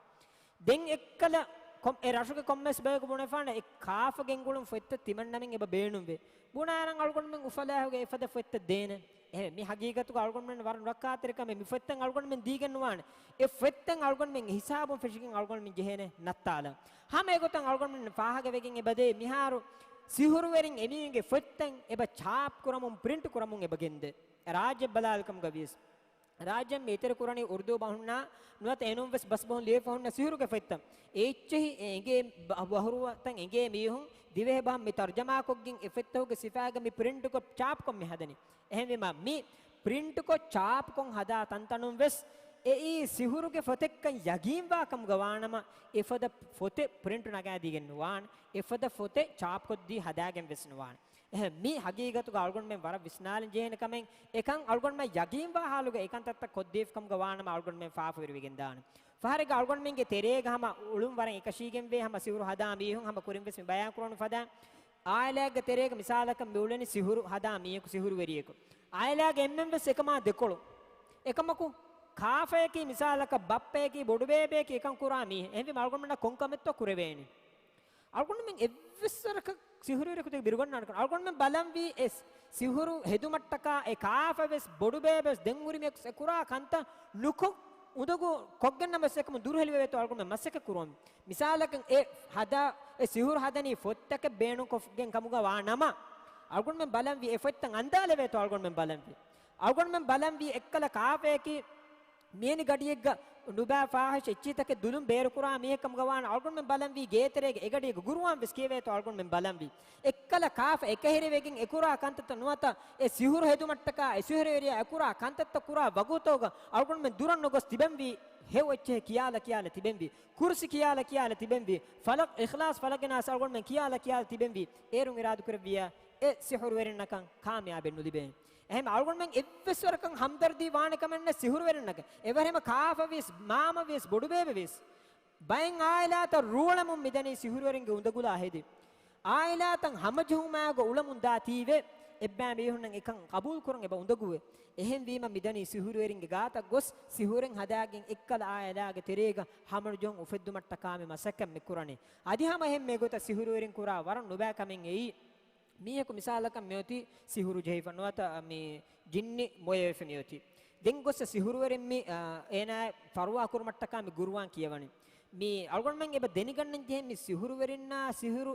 ދެން އެއްކަލަ ކޮ-، އެ ރަށުގެ ކޮންމެސް ބަޔަކު ބުނެފާނެ، އެ ކާފަ ގެންގުޅުން ފޮތްތައް ތިމަންނަމެން އެބަ ބޭނުންވޭ. ބުނާއިރަށް އަޅުގަނޑުމެން އުފަލާހުގަ އެފަދަ ފޮތްތައް ދޭނެ. އެހެން މި ހަގީގަތުގަ އަޅުގަނޑުމެން ވަރަށް ނުރައްކާތެރި ކަމެއް، މި ފޮތްތައް އަޅުގަނޑުމެން ދީގެން ނުވާނެ. އެ ފޮތްތައް އަޅުގަނޑުމެން ހިސާބުން ފެށިގެން އަޅުގަނޑުމެން ޖެހޭނެ ނައްތާލަން. ހަމަ އެގޮތަށް އަޅުގަނޑުމެން ފާހަގަވެގެން އެބަދޭ، މިހާރު ސިހުރުވެރިން އެމީހުންގެ ފޮތްތައް އެބަ ޗާޕް ކުރަމުން، ޕްރިންޓް ކުރަމުން އެބަ ގެންދޭ. ރާއްޖެ ބަލާލިކަމުގަ ވިޔަސް. ރާއްޖެ މި އެތެރެ ކުރަނީ އުރުދޫ ބަހުންނާ ނުވަތަ އެނޫން ވެސް ބަސް ބަހުން ލިޔެފަ ހުންނަ ސިހުރުގެ ފޮތްތައް. އެ އެއްޗެހި އެ އެނގޭ ބަ-، ބަހުރުވަތައް އެނގޭ މީހުން ދިވެހި ބަހަށް މި ތަރުޖަމާކޮށްގެން އެ ފޮތްތަކުގެ ސިފައިގަ މި ޕްރިންޓްކޮށް ޗާޕްކޮށް މި ހަދަނީ. އެހެންވީމަ މި ޕްރިންޓްކޮށް ޗާޕްކޮށް ހަދާ ތަންތަނުން ވެސް އެއީ ސިހުރުގެ ފޮތެއްކަން ޔަގީންވާ ކަމުގަ ވާނަމަ، އެފަދަ ފޮތެއް ޕްރިންޓް ނަގާދީގެން ނުވާނެ، އެފަދަ ފޮތެއް ޗާޕްކޮށްދީ ހަދާގެން ވެސް ނުވާނެ. އެހެން މި ހަގީގަތުގަ އަޅުގަނޑުމެން ވަރަށް ވިސްނާލަން ޖެހޭނެ ކަމެއް، އެކަން އަޅުގަނޑުމެން ޔަގީންވާ ހާލުގަ އެކަންތައްތައް ކޮށްދީފި ކަމުގަ ވާނަމަ އަޅުގަނޑުމެން ފާފަވެރިވެގެން ދާނެ. ފަހަރެއްގަ އަޅުގަނޑުމެންގެ ތެރޭގަ ހަމަ އުޅުން ވަރަށް އެކަށީގެންވޭ، ހަމަ ސިހުރު ހަދާ މީހުން ހަމަ ކުރިން ވެސް މި ބަޔާން ކުރެވުނު ފަދަ އާއިލާގެ ތެރޭގަ މިސާލަކަށް މިއުޅެނީ ސިހުރު ހަދާ މީހަކު، ސިހުރުވެރިޔަކު. އާއިލާގެ އެންމެން ވެސް އެކަމާ ދެކޮޅު. އެކަމަކު، ކާފަޔަކީ މިސާލަކަށް ބައްޕަޔަކީ ބޮޑުބޭބެއަކީ އެކަން ކުރާ މީހެއް. އެހެންވީމަ އަޅުގަނޑުމެންނަށް ކޮން ކަމެއްތޯ ކުރެވޭނީ؟ އަޅުގަނޑުމެން އެއްވެސް ވަރަކަށް ސިހުރުވެރިޔަކު ބިރުގަންނާނެ ކަން. އަޅުގަނޑުމެން ބަލަންވީ އެ ސިހުރު ހެދުމަށްޓަކާ އެ ކާފަ ވެސް ބޮޑުބޭބެ ވެސް ދެން ހުރި މީހަކު އެ ކުރާ ކަންތައް ނުކޮށް އުނދަގޫ ކޮށްގެން ނަމަ ވެސް އެކަމުން ދުރުހެލިވެވޭތޯ އަޅުގަނޑުމެން މަސައްކަތް ކުރުވަން. މިސާލަކަށް އެ ހަދާ، އެ ސިހުރު ހަދަނީ ފޮތްތަކެއް ބޭނުންކޮށްގެން ކަމުގަ ވާ ނަމަ، އަޅުގަނޑުމެން ބަލަންވީ އެ ފޮތްތައް އަންދާލެވޭތޯ އަޅުގަނޑުމެން ބަލަންވީ. އަޅުގަނޑުމެން ބަލަންވީ އެއްކަލަ ކާފަޔަކީ މިޔަނި ގަޑިއެއްގަ ނުބައި ފާހިޝް އެއްޗިހިތަކެއް ދުލުން ބޭރުކުރާ މީހެއް ކަމުގަ ވާނަމަ، އަޅުގަނޑުމެން ބަލަންވީ ގޭތެރޭގަ އެގަޑިއެއްގަ ގުރުއާން ވެސް ކިޔެވޭތޯ އަޅުގަނޑުމެން ބަލަންވީ. އެއްކަލަ ކާފަ އެކަހެރިވެގެން އެކުރާ ކަންތައްތައް ނުވަތަ އެ ސިހުރު ހެދުމަށްޓަކާ އެ ސިހުރުވެރިޔާ އެކުރާ ކަންތައްތައް ކުރާ ވަގުތުގަ އަޅުގަނޑުމެން ދުރަށް ނުގޮސް ތިބެންވީ. ހެޔޮ އެއްޗެހި ކިޔާލަ ކިޔާލަ ތިބެންވީ. ކުރުސި ކިޔާލަ ކިޔާލަ ތިބެންވީ. ފަލަކް، އިޚްލާޞް ފަލަކްގެ ނާސް އަޅުގަނޑުމެން ކިޔާލަ ކިޔާލަ ތިބެންވީ. އޭރުން އިރާދަކުރެއްވިޔާ އެ ސިހުރުވެރިންނަކަށް ކާމިޔާބެއް ނުލިބޭ. އެހެން އަޅުގަނޑުމެން އެއްވެސް ވަރަކަށް ހަމްދަރްދީ ވާނެ ކަމެއް ނެތް ސިހުރުވެރިންނަކަށް. އެވަރު ހަމަ ކާފަވިޔަސް، މާމަވިޔަސް، ބޮޑުބޭބެވިޔަސް. ބައެއް އާއިލާތައް ރޫޅަމުން މިދަނީ ސިހުރުވެރިންގެ އުނދަގުލާ ހެދި. އާއިލާތައް ހަމަޖެހުމާގޮ އުޅަމުން ދާ ތީވެ، އެއްބައި މީހުންނަށް އެކަން ޤަބޫލު ކުރަން އެބަ އުނދަގޫވެ. އެހެންވީމަ މިދަނީ ސިހުރުވެރިންގެ ގާތަށް ގޮސް، ސިހުރެއް ހަދާގެން އެއްކަލަ އާއިލާގެ ތެރޭގަ ހަމަނުޖެހުން އުފެއްދުމަށްޓަކާ މި މަސައްކަތް މި ކުރަނީ. އަދި ހަމަ އެހެންމެ ގޮތަށް ސިހުރުވެރިން ކުރާ ވަރަށް ނުބައި ކަމެއް އެއީ. މީހަކު މިސާލަކަށް މިއޮތީ ސިހުރު ޖެހިފަ ނުވަތަ މި ޖިންނި މޮޔަވެފަ މިއޮތީ. ދެން ގޮސް ސިހުރުވެރިން މި، އާ، އޭނާ ފަރުވާ ކުރުމަށްޓަކާ މި ގުރުއާން ކިޔަވަނީ. މި އަޅުގަނޑުމެން އެބަ ދެނެގަންނަން ޖެހޭ މި ސިހުރުވެރިންނާ ސިހުރު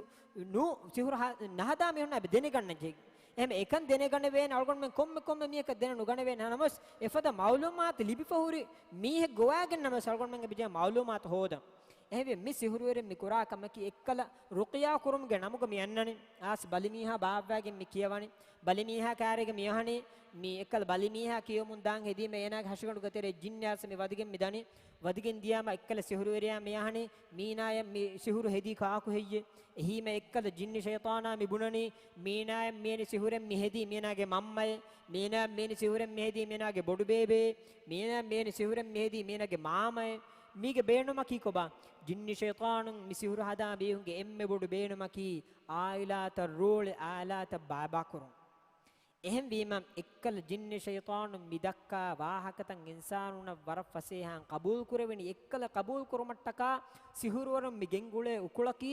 ނު، ސިހުރު ހަ، ނަހަދާ މީހުންނާ އެބަ ދެނެގަންނަން ޖެހޭ. އެހެން އެކަން ދެނެގަނެވޭނެ އަޅުގަނޑުމެން ކޮންމެ ކޮންމެ މީހަކަށް ދެނެ ނުގަނެވޭނެ. ނަމަވެސް އެފަދަ މައުލޫމާތު ލިބިފަ ހުރި މީހެއް ގޮވާގެން ނަމަވެސް އަޅުގަނޑުމެން އެބަޖެހޭ މައުލޫމާތު ހޯދަން. އެހެންވެ، މި ސިހުރުވެރިން މި ކުރާ ކަމަކީ އެއްކަލަ ރުޤިޔާ ކުރުމުގެ ނަމުގަ މި އަންނަނީ. އާސް ބަލިމީހާ ބާއްވާގެން މި ކިޔަވަނީ. ބަލިމީހާ ކާރޭގަ މި އަހަނީ. މި އެއްކަލަ ބަލިމީހާ ކިޔަވަމުން ދާން ހެދީމަ އޭނާގެ ހަށިގަނޑުގެ ތެރޭ ޖިންނި އާސް މި ވަދެގެން މި ދަނީ. ވަދެގެން ދިޔާމަ އެއްކަލަ ސިހުރުވެރިޔާ މި އަހަނީ، މީނާޔަށް މި ސިހުރު ހެދީ ކާކު ހެއްޔޭ؟ އެހީމަ އެއްކަލަ ޖިންނި ޝައިޠާނާ މި ބުނަނީ، މީނާޔަށް މިޔަނި ސިހުރެއް މި ހެދީ މީނާގެ މަންމައޭ. މީނާޔަށް މިޔަނި ސިހުރެއް މި ހެދީ މީނާގެ ބޮޑުބޭބެއޭ. މީނާޔަށް މިޔަނި ސިހުރެއް މި ހެދީ މީނާގެ މާމައޭ. މީގެ ބޭނުމަކީ ކޮބާ؟ ޖިންނި ޝައިޠާނުން މި ސިހުރު ހަދާ މީހުންގެ އެންމެ ބޮޑު ބޭނުމަކީ އާއިލާތައް ރޫޅި އާއިލާތައް ބާބާކުރުން. އެހެންވީމަ، އެއްކަލަ ޖިންނި ޝައިޠާނުން މި ދައްކާ ވާހަކަތައް އިންސާނުންނަށް ވަރަށް ފަސޭހައިން ޤަބޫލު ކުރެވެނީ. އެއްކަލަ ޤަބޫލު ކުރުމަށްޓަކާ ސިހުރުވެރިން މި ގެންގުޅޭ އުކުޅަކީ،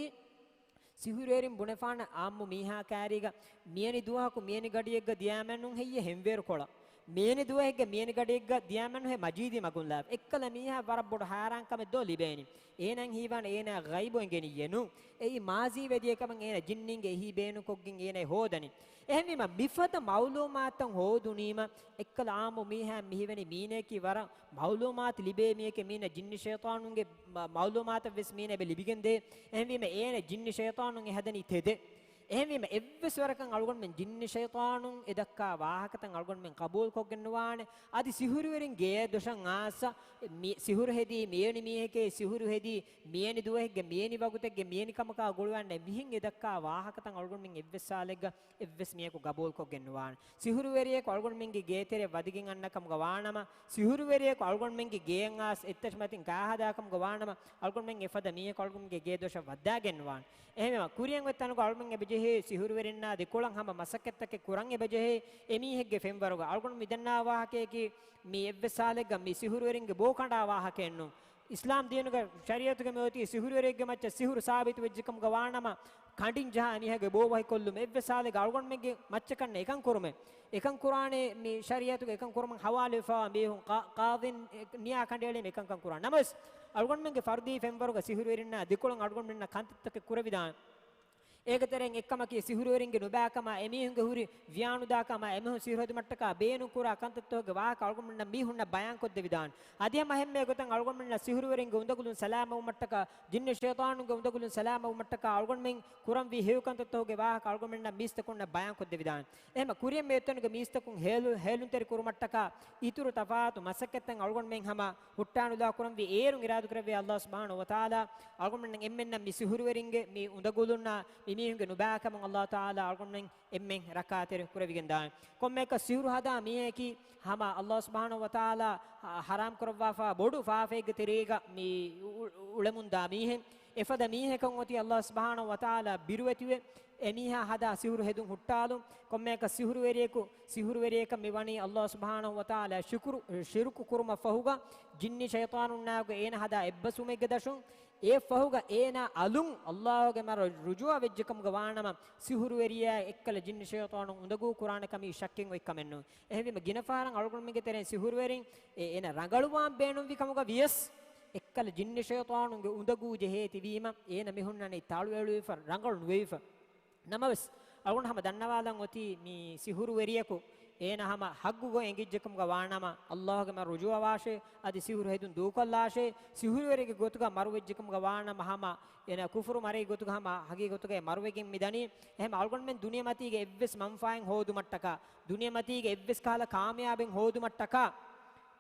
ސިހުރުވެރިން ބުނެފާނެ އާއްމު މީހާ ކާރީގަ، މިޔަނި ދުވަހަކު މިޔަނި ގަޑިއެއްގަ ދިޔާމެންނުން ހެއްޔޭ ހެންވޭރު ކޮޅަށް. މިޔަނި ދުވަހެއްގަ މިޔަނި ގަޑިއެއްގަ ދިޔާމެންނު ހެ މަޖީދީ މަގުން ލާފަ. އެއްކަލަ މީހާ ވަރަށް ބޮޑު ހައިރާންކަމެއް ދޯ ލިބޭނީ. އޭނައަށް ހީވާނެ އޭނާ ޣައިބު އެނގެނީއޭ ނޫން. އެއީ މާޒީ ވެދިޔަ ކަމަށް އޭނަ ޖިންނިންގެ އެހީ ބޭނުންކޮށްގެން އޭނަ ހޯދަނީ. އެހެންވީމަ، މިފަދަ މައުލޫމާތުތައް ހޯދުނީމަ، އެއްކަލަ އާއްމު މީހާ މިހިވެނީ މީނައަކީ ވަރަށް މައުލޫމާތު ލިބޭ މީހެކޭ، މީނަ ޖިންނި ޝައިޠާނުންގެ މަ-، މައުލޫމާތަށް ވެސް މީނަ އެބަ ލިބިގެންދޭ. އެހެންވީމަ، އޭނަ ޖިންނި ޝައިޠާނުން އެ ހަދަނީ ތެދެއް. އެހެންވީމަ، އެއްވެސް ވަރަކަށް އަޅުގަނޑުމެން ޖިންނި ޝައިޠާނުން އެ ދައްކާ ވާހަކަތައް އަޅުގަނޑުމެން ޤަބޫލުކޮށްގެން ނުވާނެ. އަދި ސިހުރުވެރިން ގެޔަށް ދޮށަށް އާސް، މި-، ސިހުރު ހެދީ މިޔަނި މީހެކޭ، ސިހުރު ހެދީ މިޔަނި ދުވަހެއްގެ މިޔަނި ވަގުތެއްގެ މިޔަނި ކަމަކާ ގުޅުވާނެ މިހެން އެ ދައްކާ ވާހަކަތައް އަޅުގަނޑުމެން އެއްވެސް ސާލެއްގަ އެއްވެސް މީހަކު ގަބޫލުކޮށްގެން ނުވާނެ. ސިހުރުވެރިޔަކު އަޅުގަނޑުމެންގެ ގޭތެރެ ވަދެގެން އަންނަ ކަމުގަ ވާނަމަ، ސިހުރުވެރިޔަކު އަޅުގަނޑުމެންގެ ގެޔަށް އާސް އެއްތަށި މަތިން ގާހަދާ ކަމުގަ ވާނަމަ، އަޅުގަނޑުމެން އެފަދަ މީހަކު އަޅުގަނޑުމެންގެ ގޭ ދޮށަށް ވައްދާގެން ނުވާނެ. އެހެންވީމަ، ކުރިއަށް އޮތް ތަނުގަ އަޅުގަނޑުމެން އެބަޖެހޭ ސިހުރުވެރިންނާ ދެކޮޅަށް ހަމަ މަސައްކަތްތަކެއް ކުރަން އެބަޖެހޭ. އެމީހެއްގެ ފެންވަރުގަ އަޅުގަނޑު މިދަންނާ ވާހަކަޔަކީ، މި އެއްވެސް ސާލެއްގަ މި ސިހުރުވެރިންގެ ބޯ ކަނޑާ ވާހަކައެއްނޫން. އިސްލާމް ދީނުގެ ޝަރީއަތުގެ މިއޮތީ ސިހުރުވެރިއެއްގެ މައްޗަށް ސިހުރު ސާބިތު ވެއްޖެކަމުގަ ވާނަމަ، ކަނޑިން ޖަހާ މީހާގެ ބޯ ވަހިކޮށްލުމެއް. އެއްވެސް ސާލެއްގަ އަޅުގަނޑުމެންގެ މައްޗަކަށް ނެތް އެކަން ކުރުމެއް. އެކަން ކުރާނެ މި ޝަރީއަތުގެ އެކަން ކުރުމަށް ހަވާލުވެފަވާ މީހުން ޤާ-، ޤާޟީން ނިޔާ ކަނޑައެޅީމަ އެކަންކަން ކުރާނެ. ނަމަވެސް، އަޅުގަނޑުމެންގެ ފަރުދީ ފެންވަރުގަ ސިހުރުވެރިންނާ ދެކޮޅަށް އަޅުގަނޑުމެންނަށް ކަންތައްތަކެއް ކުރެވިދާނެ. އޭގެ ތެރެއިން އެއްކަމަކީ ސިހުރުވެރިންގެ ނުބައިކަމާ، އެމީހުންގެ ހުރި ވިޔާނުދާކަމާ، އެމީހުން ސިހުރު ހެދުމަށްޓަކާ ބޭނުންކުރާ ކަންތައްތަކުގެ ވާހަކަ އަޅުގަނޑުމެންނަށް މީހުންނަށް ބަޔާންކޮށްދެވިދާނެ. އަދި ހަމަ އެހެންމެ ގޮތަށް އަޅުގަނޑުމެންނަށް ސިހުރުވެރިންގެ އުނދަގުލުން ސަލާމަތްވުމަށްޓަކާ، ޖިންނި ޝައިޠާނުންގެ އުނދަގުލުން ސަލާމަތްވުމަށްޓަކާ އަޅުގަނޑުމެން ކުރަންވީ ހެޔޮ ކަންތައްތަކުގެ ވާހަކަ އަޅުގަނޑުމެންނަށް މީސްތަކުންނަށް ބަޔާންކޮށްދެވިދާނެ. އެހެންމަ ކުރިއަށް މިއޮތްތަނުގެ މީސްތަކުން ހޭލު-، ހޭލުންތެރި ކުރުމަށްޓަކާ އިތުރު ތަފާތު މަސައްކަތްތައް އަޅުގަނޑުމެން ހަމަ ހުއްޓާނުލާ ކުރަންވީ. އޭރުން އިރާދަކުރެއްވިޔާ ﷲ ސުބްޙާނަހޫ ވަތަޢާލާ އަޅުގަނޑުމެންނަށް އެންމެންނަށް މި ސިހުރުވެރިންގެ މި އުނދަގުލުންނާ މި މީހުންގެ ނުބައިކަމުން ﷲ ތަޢާލާ އަޅުގަނޑުމެން އެންމެން ރައްކާތެރި ކުރެވިގެންދާނެ. ކޮންމެއަކަސް ސިހުރު ހަދާ މީހަކީ ހަމަ ﷲ ސުބްޙާނަހޫ ވަތަޢާލާ ހަ-، ޙަރާމް ކުރައްވާފާ ބޮޑު ފާފައެއްގެ ތެރޭގަ މި އު-، އު-، އުޅެމުންދާ މީހެއް. އެފަދަ މީހަކަށް އޮތީ އައްލާހު ސުބްޙާނަހު ވަތަޢާލާ ބިރުވެތިވެ، އެމީހާ ހަދާ ސިހުރު ހެދުން ހުއްޓާލުން. ކޮންމެއަކަސް ސިހުރުވެރިޔަކު، ސިހުރުވެރިޔަކަށް މި ވަނީ އައްލާހު ސުބްޙާނަހު ވަތަޢާލާ ޝުކުރު، ޝިރުކު ކުރުމަށް ފަހުގަ، ޖިންނި ޝައިޠާނުންނާގެ އޭނަ ހަދާ އެއްބަސްވުމެއްގެ ދަށުން. އެއަށް ފަހުގަ އޭނާ އަލުން އައްލާހުގެ މަރަށް ރުޖޫޢަ ވެއްޖެކަމުގަ ވާނަމަ، ސިހުރުވެރިޔާ އެއްކަލަ ޖިންނި ޝައިޠާނުން އުނދަގޫ ކުރާނެ ކަމީ ޝައްކެއް އޮތް ކަމެއް ނޫން. އެހެންވީމަ ގިނަ ފަހަރަށް އަޅުގަނޑުމެންގެ ތެރެއިން ސިހުރުވެރިން އެ އޭނަ ރަނގަޅުވާން ބޭނުންވި ކަމުގަ ވިޔަސް، އެއްކަލަ ޖިންނި ޝައިޠާނުންގެ އުނދަގޫ ޖެހޭ ތިބީމަ، އޭނަ މި ހުންނަނީ ތަޅުއެޅުވިފަ، ރަނގަޅު ނުވެވިފަ. ނަމަވެސް، އަޅުގަނޑު ހަމަ ދަންނަވާލަން އޮތީ މި ސިހުރުވެރިޔަކު އޭނަ ހަމަ ހައްގުގަ އެނގިއްޖެކަމުގަ ވާނަމަ، އައްލާހުގެ މަރަށް ރުޖޫޢަ ވާށޭ، އަދި ސިހުރު ހެދުން ދޫކޮށްލާށޭ. ސިހުރުވެރިގެ ގޮތުގަ މަރުވެއްޖެކަމުގަ ވާނަމަ، ހަމަ އޭނަ ކުފުރު މަރެއްގެ ގޮތުގަ ހަމަ ހަގީގަތުގައި މަރުވެގެން މި ދަނީ. އެހެން އަޅުގަނޑުމެން ދުނިޔެމަތީގެ އެއްވެސް މަންފާއެއް ހޯދުމަށްޓަކާ، ދުނިޔެމަތީގެ އެއްވެސް ކަހަލަ ކާމިޔާބެއް ހޯދުމަށްޓަކާ،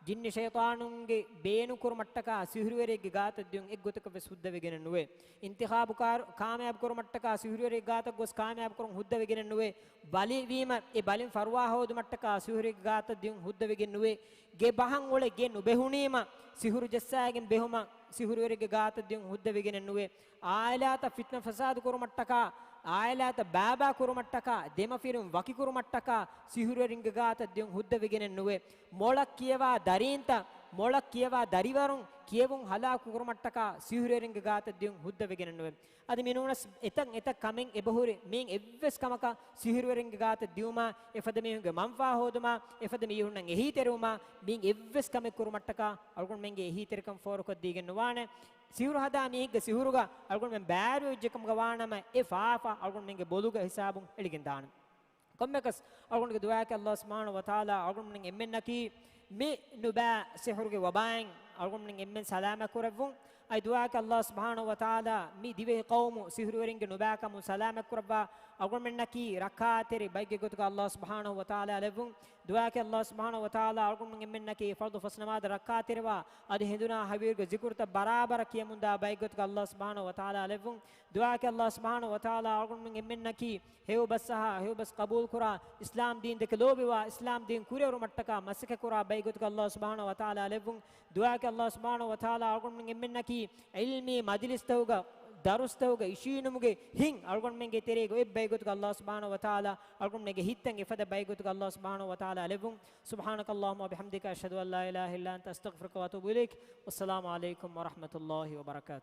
ޖިންނި ޝައިޠާނުންގެ ބޭނުން ކުރުމަށްޓަކާ ސިހުރުވެރިއެއްގެ ގާތަށް ދިޔުން އެއްގޮތަކަށް ވެސް ހުއްދަވެގެނެއް ނުވޭ. އިންތިޚާބު ކާރު ކާމިޔާބު ކުރުމަށްޓަކާ ސިހުރުވެރިއެއްގެ ގާތަށް ގޮސް ކާމިޔާބު ކުރުން ހުއްދަވެގެނެއް ނުވޭ. ބަލި ވީމަ އެ ބަލިން ފަރުވާ ހޯދުމަށްޓަކާ ސިހުރުވެރިއެއްގެ ގާތަށް ދިޔުން ހުއްދަވެގެން ނުވޭ. ގެ ބަހަށް އުޅެ ގެ ނުބެހުނީމަ ސިހުރު ޖައްސާގެން ބެހުމަށް ސިހުރުވެރިއެއްގެ ގާތަށް ދިޔުން ހުއްދަވެގެނެއް ނުވޭ. އާއިލާތައް ފިތްނަ ފަސާދު ކުރުމަށްޓަކާ، އާއިލާތައް ބާބާ ކުރުމަށްޓަކާ، ދެމަފިރިން ވަކި ކުރުމަށްޓަކާ ސިހުރުވެރިންގެ ގާތަށް ދިޔުން ހުއްދަވެގެނެއް ނުވޭ. މޮޅަށް ކިޔަވާ ދަރީންތައް، މޮޅަށް ކިޔަވާ ދަރިވަރުން ކިޔެވުން ހަލާކު ކުރުމަށްޓަކާ ސިހުރުވެރިންގެ ގާތަށް ދިޔުން ހުއްދަވެގެނެއް ނުވޭ. އަދި މިނޫނަސް އެތައް އެތައް ކަމެއް އެބަހުރި މިއިން އެއްވެސް ކަމަކަށް ސިހުރުވެރިންގެ ގާތަށް ދިޔުމާ، އެފަދަ މީހުންގެ މަންފާ ހޯދުމާ، އެފަދަ މީހުންނަށް އެހީތެރިވުމާ، މިއިން އެއްވެސް ކަމެއް ކުރުމަށްޓަކާ އަޅުގަނޑުމެންގެ އެހީތެރިކަން ފޯރުކޮށްދީގެން ނުވާނެ. ސިހުރު ހަދާ މީހެއްގެ ސިހުރުގަ އަޅުގަނޑުމެން ބައިވެރިވެއްޖެކަމުގަ ވާނަމަ، އެ ފާފަ އަޅުގަނޑުމެންގެ ބޮލުގެ ހިސާބުން އެޅިގެން ދާނެ. ކޮންމެއަކަސް އަޅުގަނޑުގެ ދުޢާއަކީ އައްލާހު ސުބްޙާނަހު ވަތަޢާލާ އަޅުގަނޑުމެން އެންމެންނަކީ މި ނުބައި ސިހުރުގެ ވަބާއިން އަޅުގަނޑުމެން އެންމެން ސަލާމަތް ކުރެއްވުން. އަދި ދުޢާއަކީ އައްލާހު ސުބްޙާނަހު ވަތަޢާލާ މި ދިވެހި ޤައުމު ސިހުރުވެރިންގެ ނުބައިކަމުން ސަލާމަތް ކުރައްވާ، އަޅުގަނޑުމެންނަކީ ރައްކާތެރި ބައެއްގެ ގޮތުގަ އައްލާހު ސުބްޙާނަހު ވަތަޢާލާ ލެއްވުން. ދުޢާއަކީ އައްލާހު ސުބްޙާނަހު ވަތަޢާލާ އަޅުގަނޑުމެން އެންމެންނަކީ ފަރުޟު ފަސް ނަމާދަށް ރައްކާތެރިވާ، އަދި ހެނދުނާ ހަވީރުގެ ޒިކުރުތައް ބަރާބަރަށް ކިޔަމުންދާ ބައެއްގެ ގޮތުގަ އައްލާހު ސުބްޙާނަހު ވަތަޢާލާ ލެއްވުން. ދުޢާއަކީ އައްލާހު ސުބްޙާނަހު ވަތަޢާލާ އަޅުގަނޑުމެން އެންމެންނަކީ ހެޔޮ ބަސްއަހާ، ހެޔޮ ބަސް ޤަބޫލުކުރާ، އިސްލާމް ދީން ދެކެ ލޯބިވާ، އިސްލާމް ދީން ކުރިއެރުމަށްޓަކާ މަސައްކަތްކުރާ ބައިގޮތުގަ އައްލާހު ސުބްޙާނަހު ވަތަޢާލާ ލެއްވުން. ދުޢާއަކީ އައްލާހު ސުބްޙާނަހު ވަތަޢާލާ އަޅުގަނޑުމެން އެންމެންނަކީ ޢިލްމީ މަޖިލިސްތަކުގަ، ދަރުސްތަކުގަ އިށީނުމުގެ ހިތް އަޅުގަނޑުމެންގެ ތެރޭގަ އޮތް ބައިގޮތުގަ އައްލާހު ސުބްޙާނަހު ވަތަޢާލާ އަޅުގަނޑުމެންގެ ހިތްތައް އެފަދަ ބައިގޮތުގަ އައްލާހު ސުބްޙާނަހު ވަތަޢާލާ ލެއްވުން. سبحانك اللهم وبحمدك، أشهد أن لا إله إلا أنت، أستغفرك وأتوب إليك. والسلام عليكم ورحمة الله وبركاته.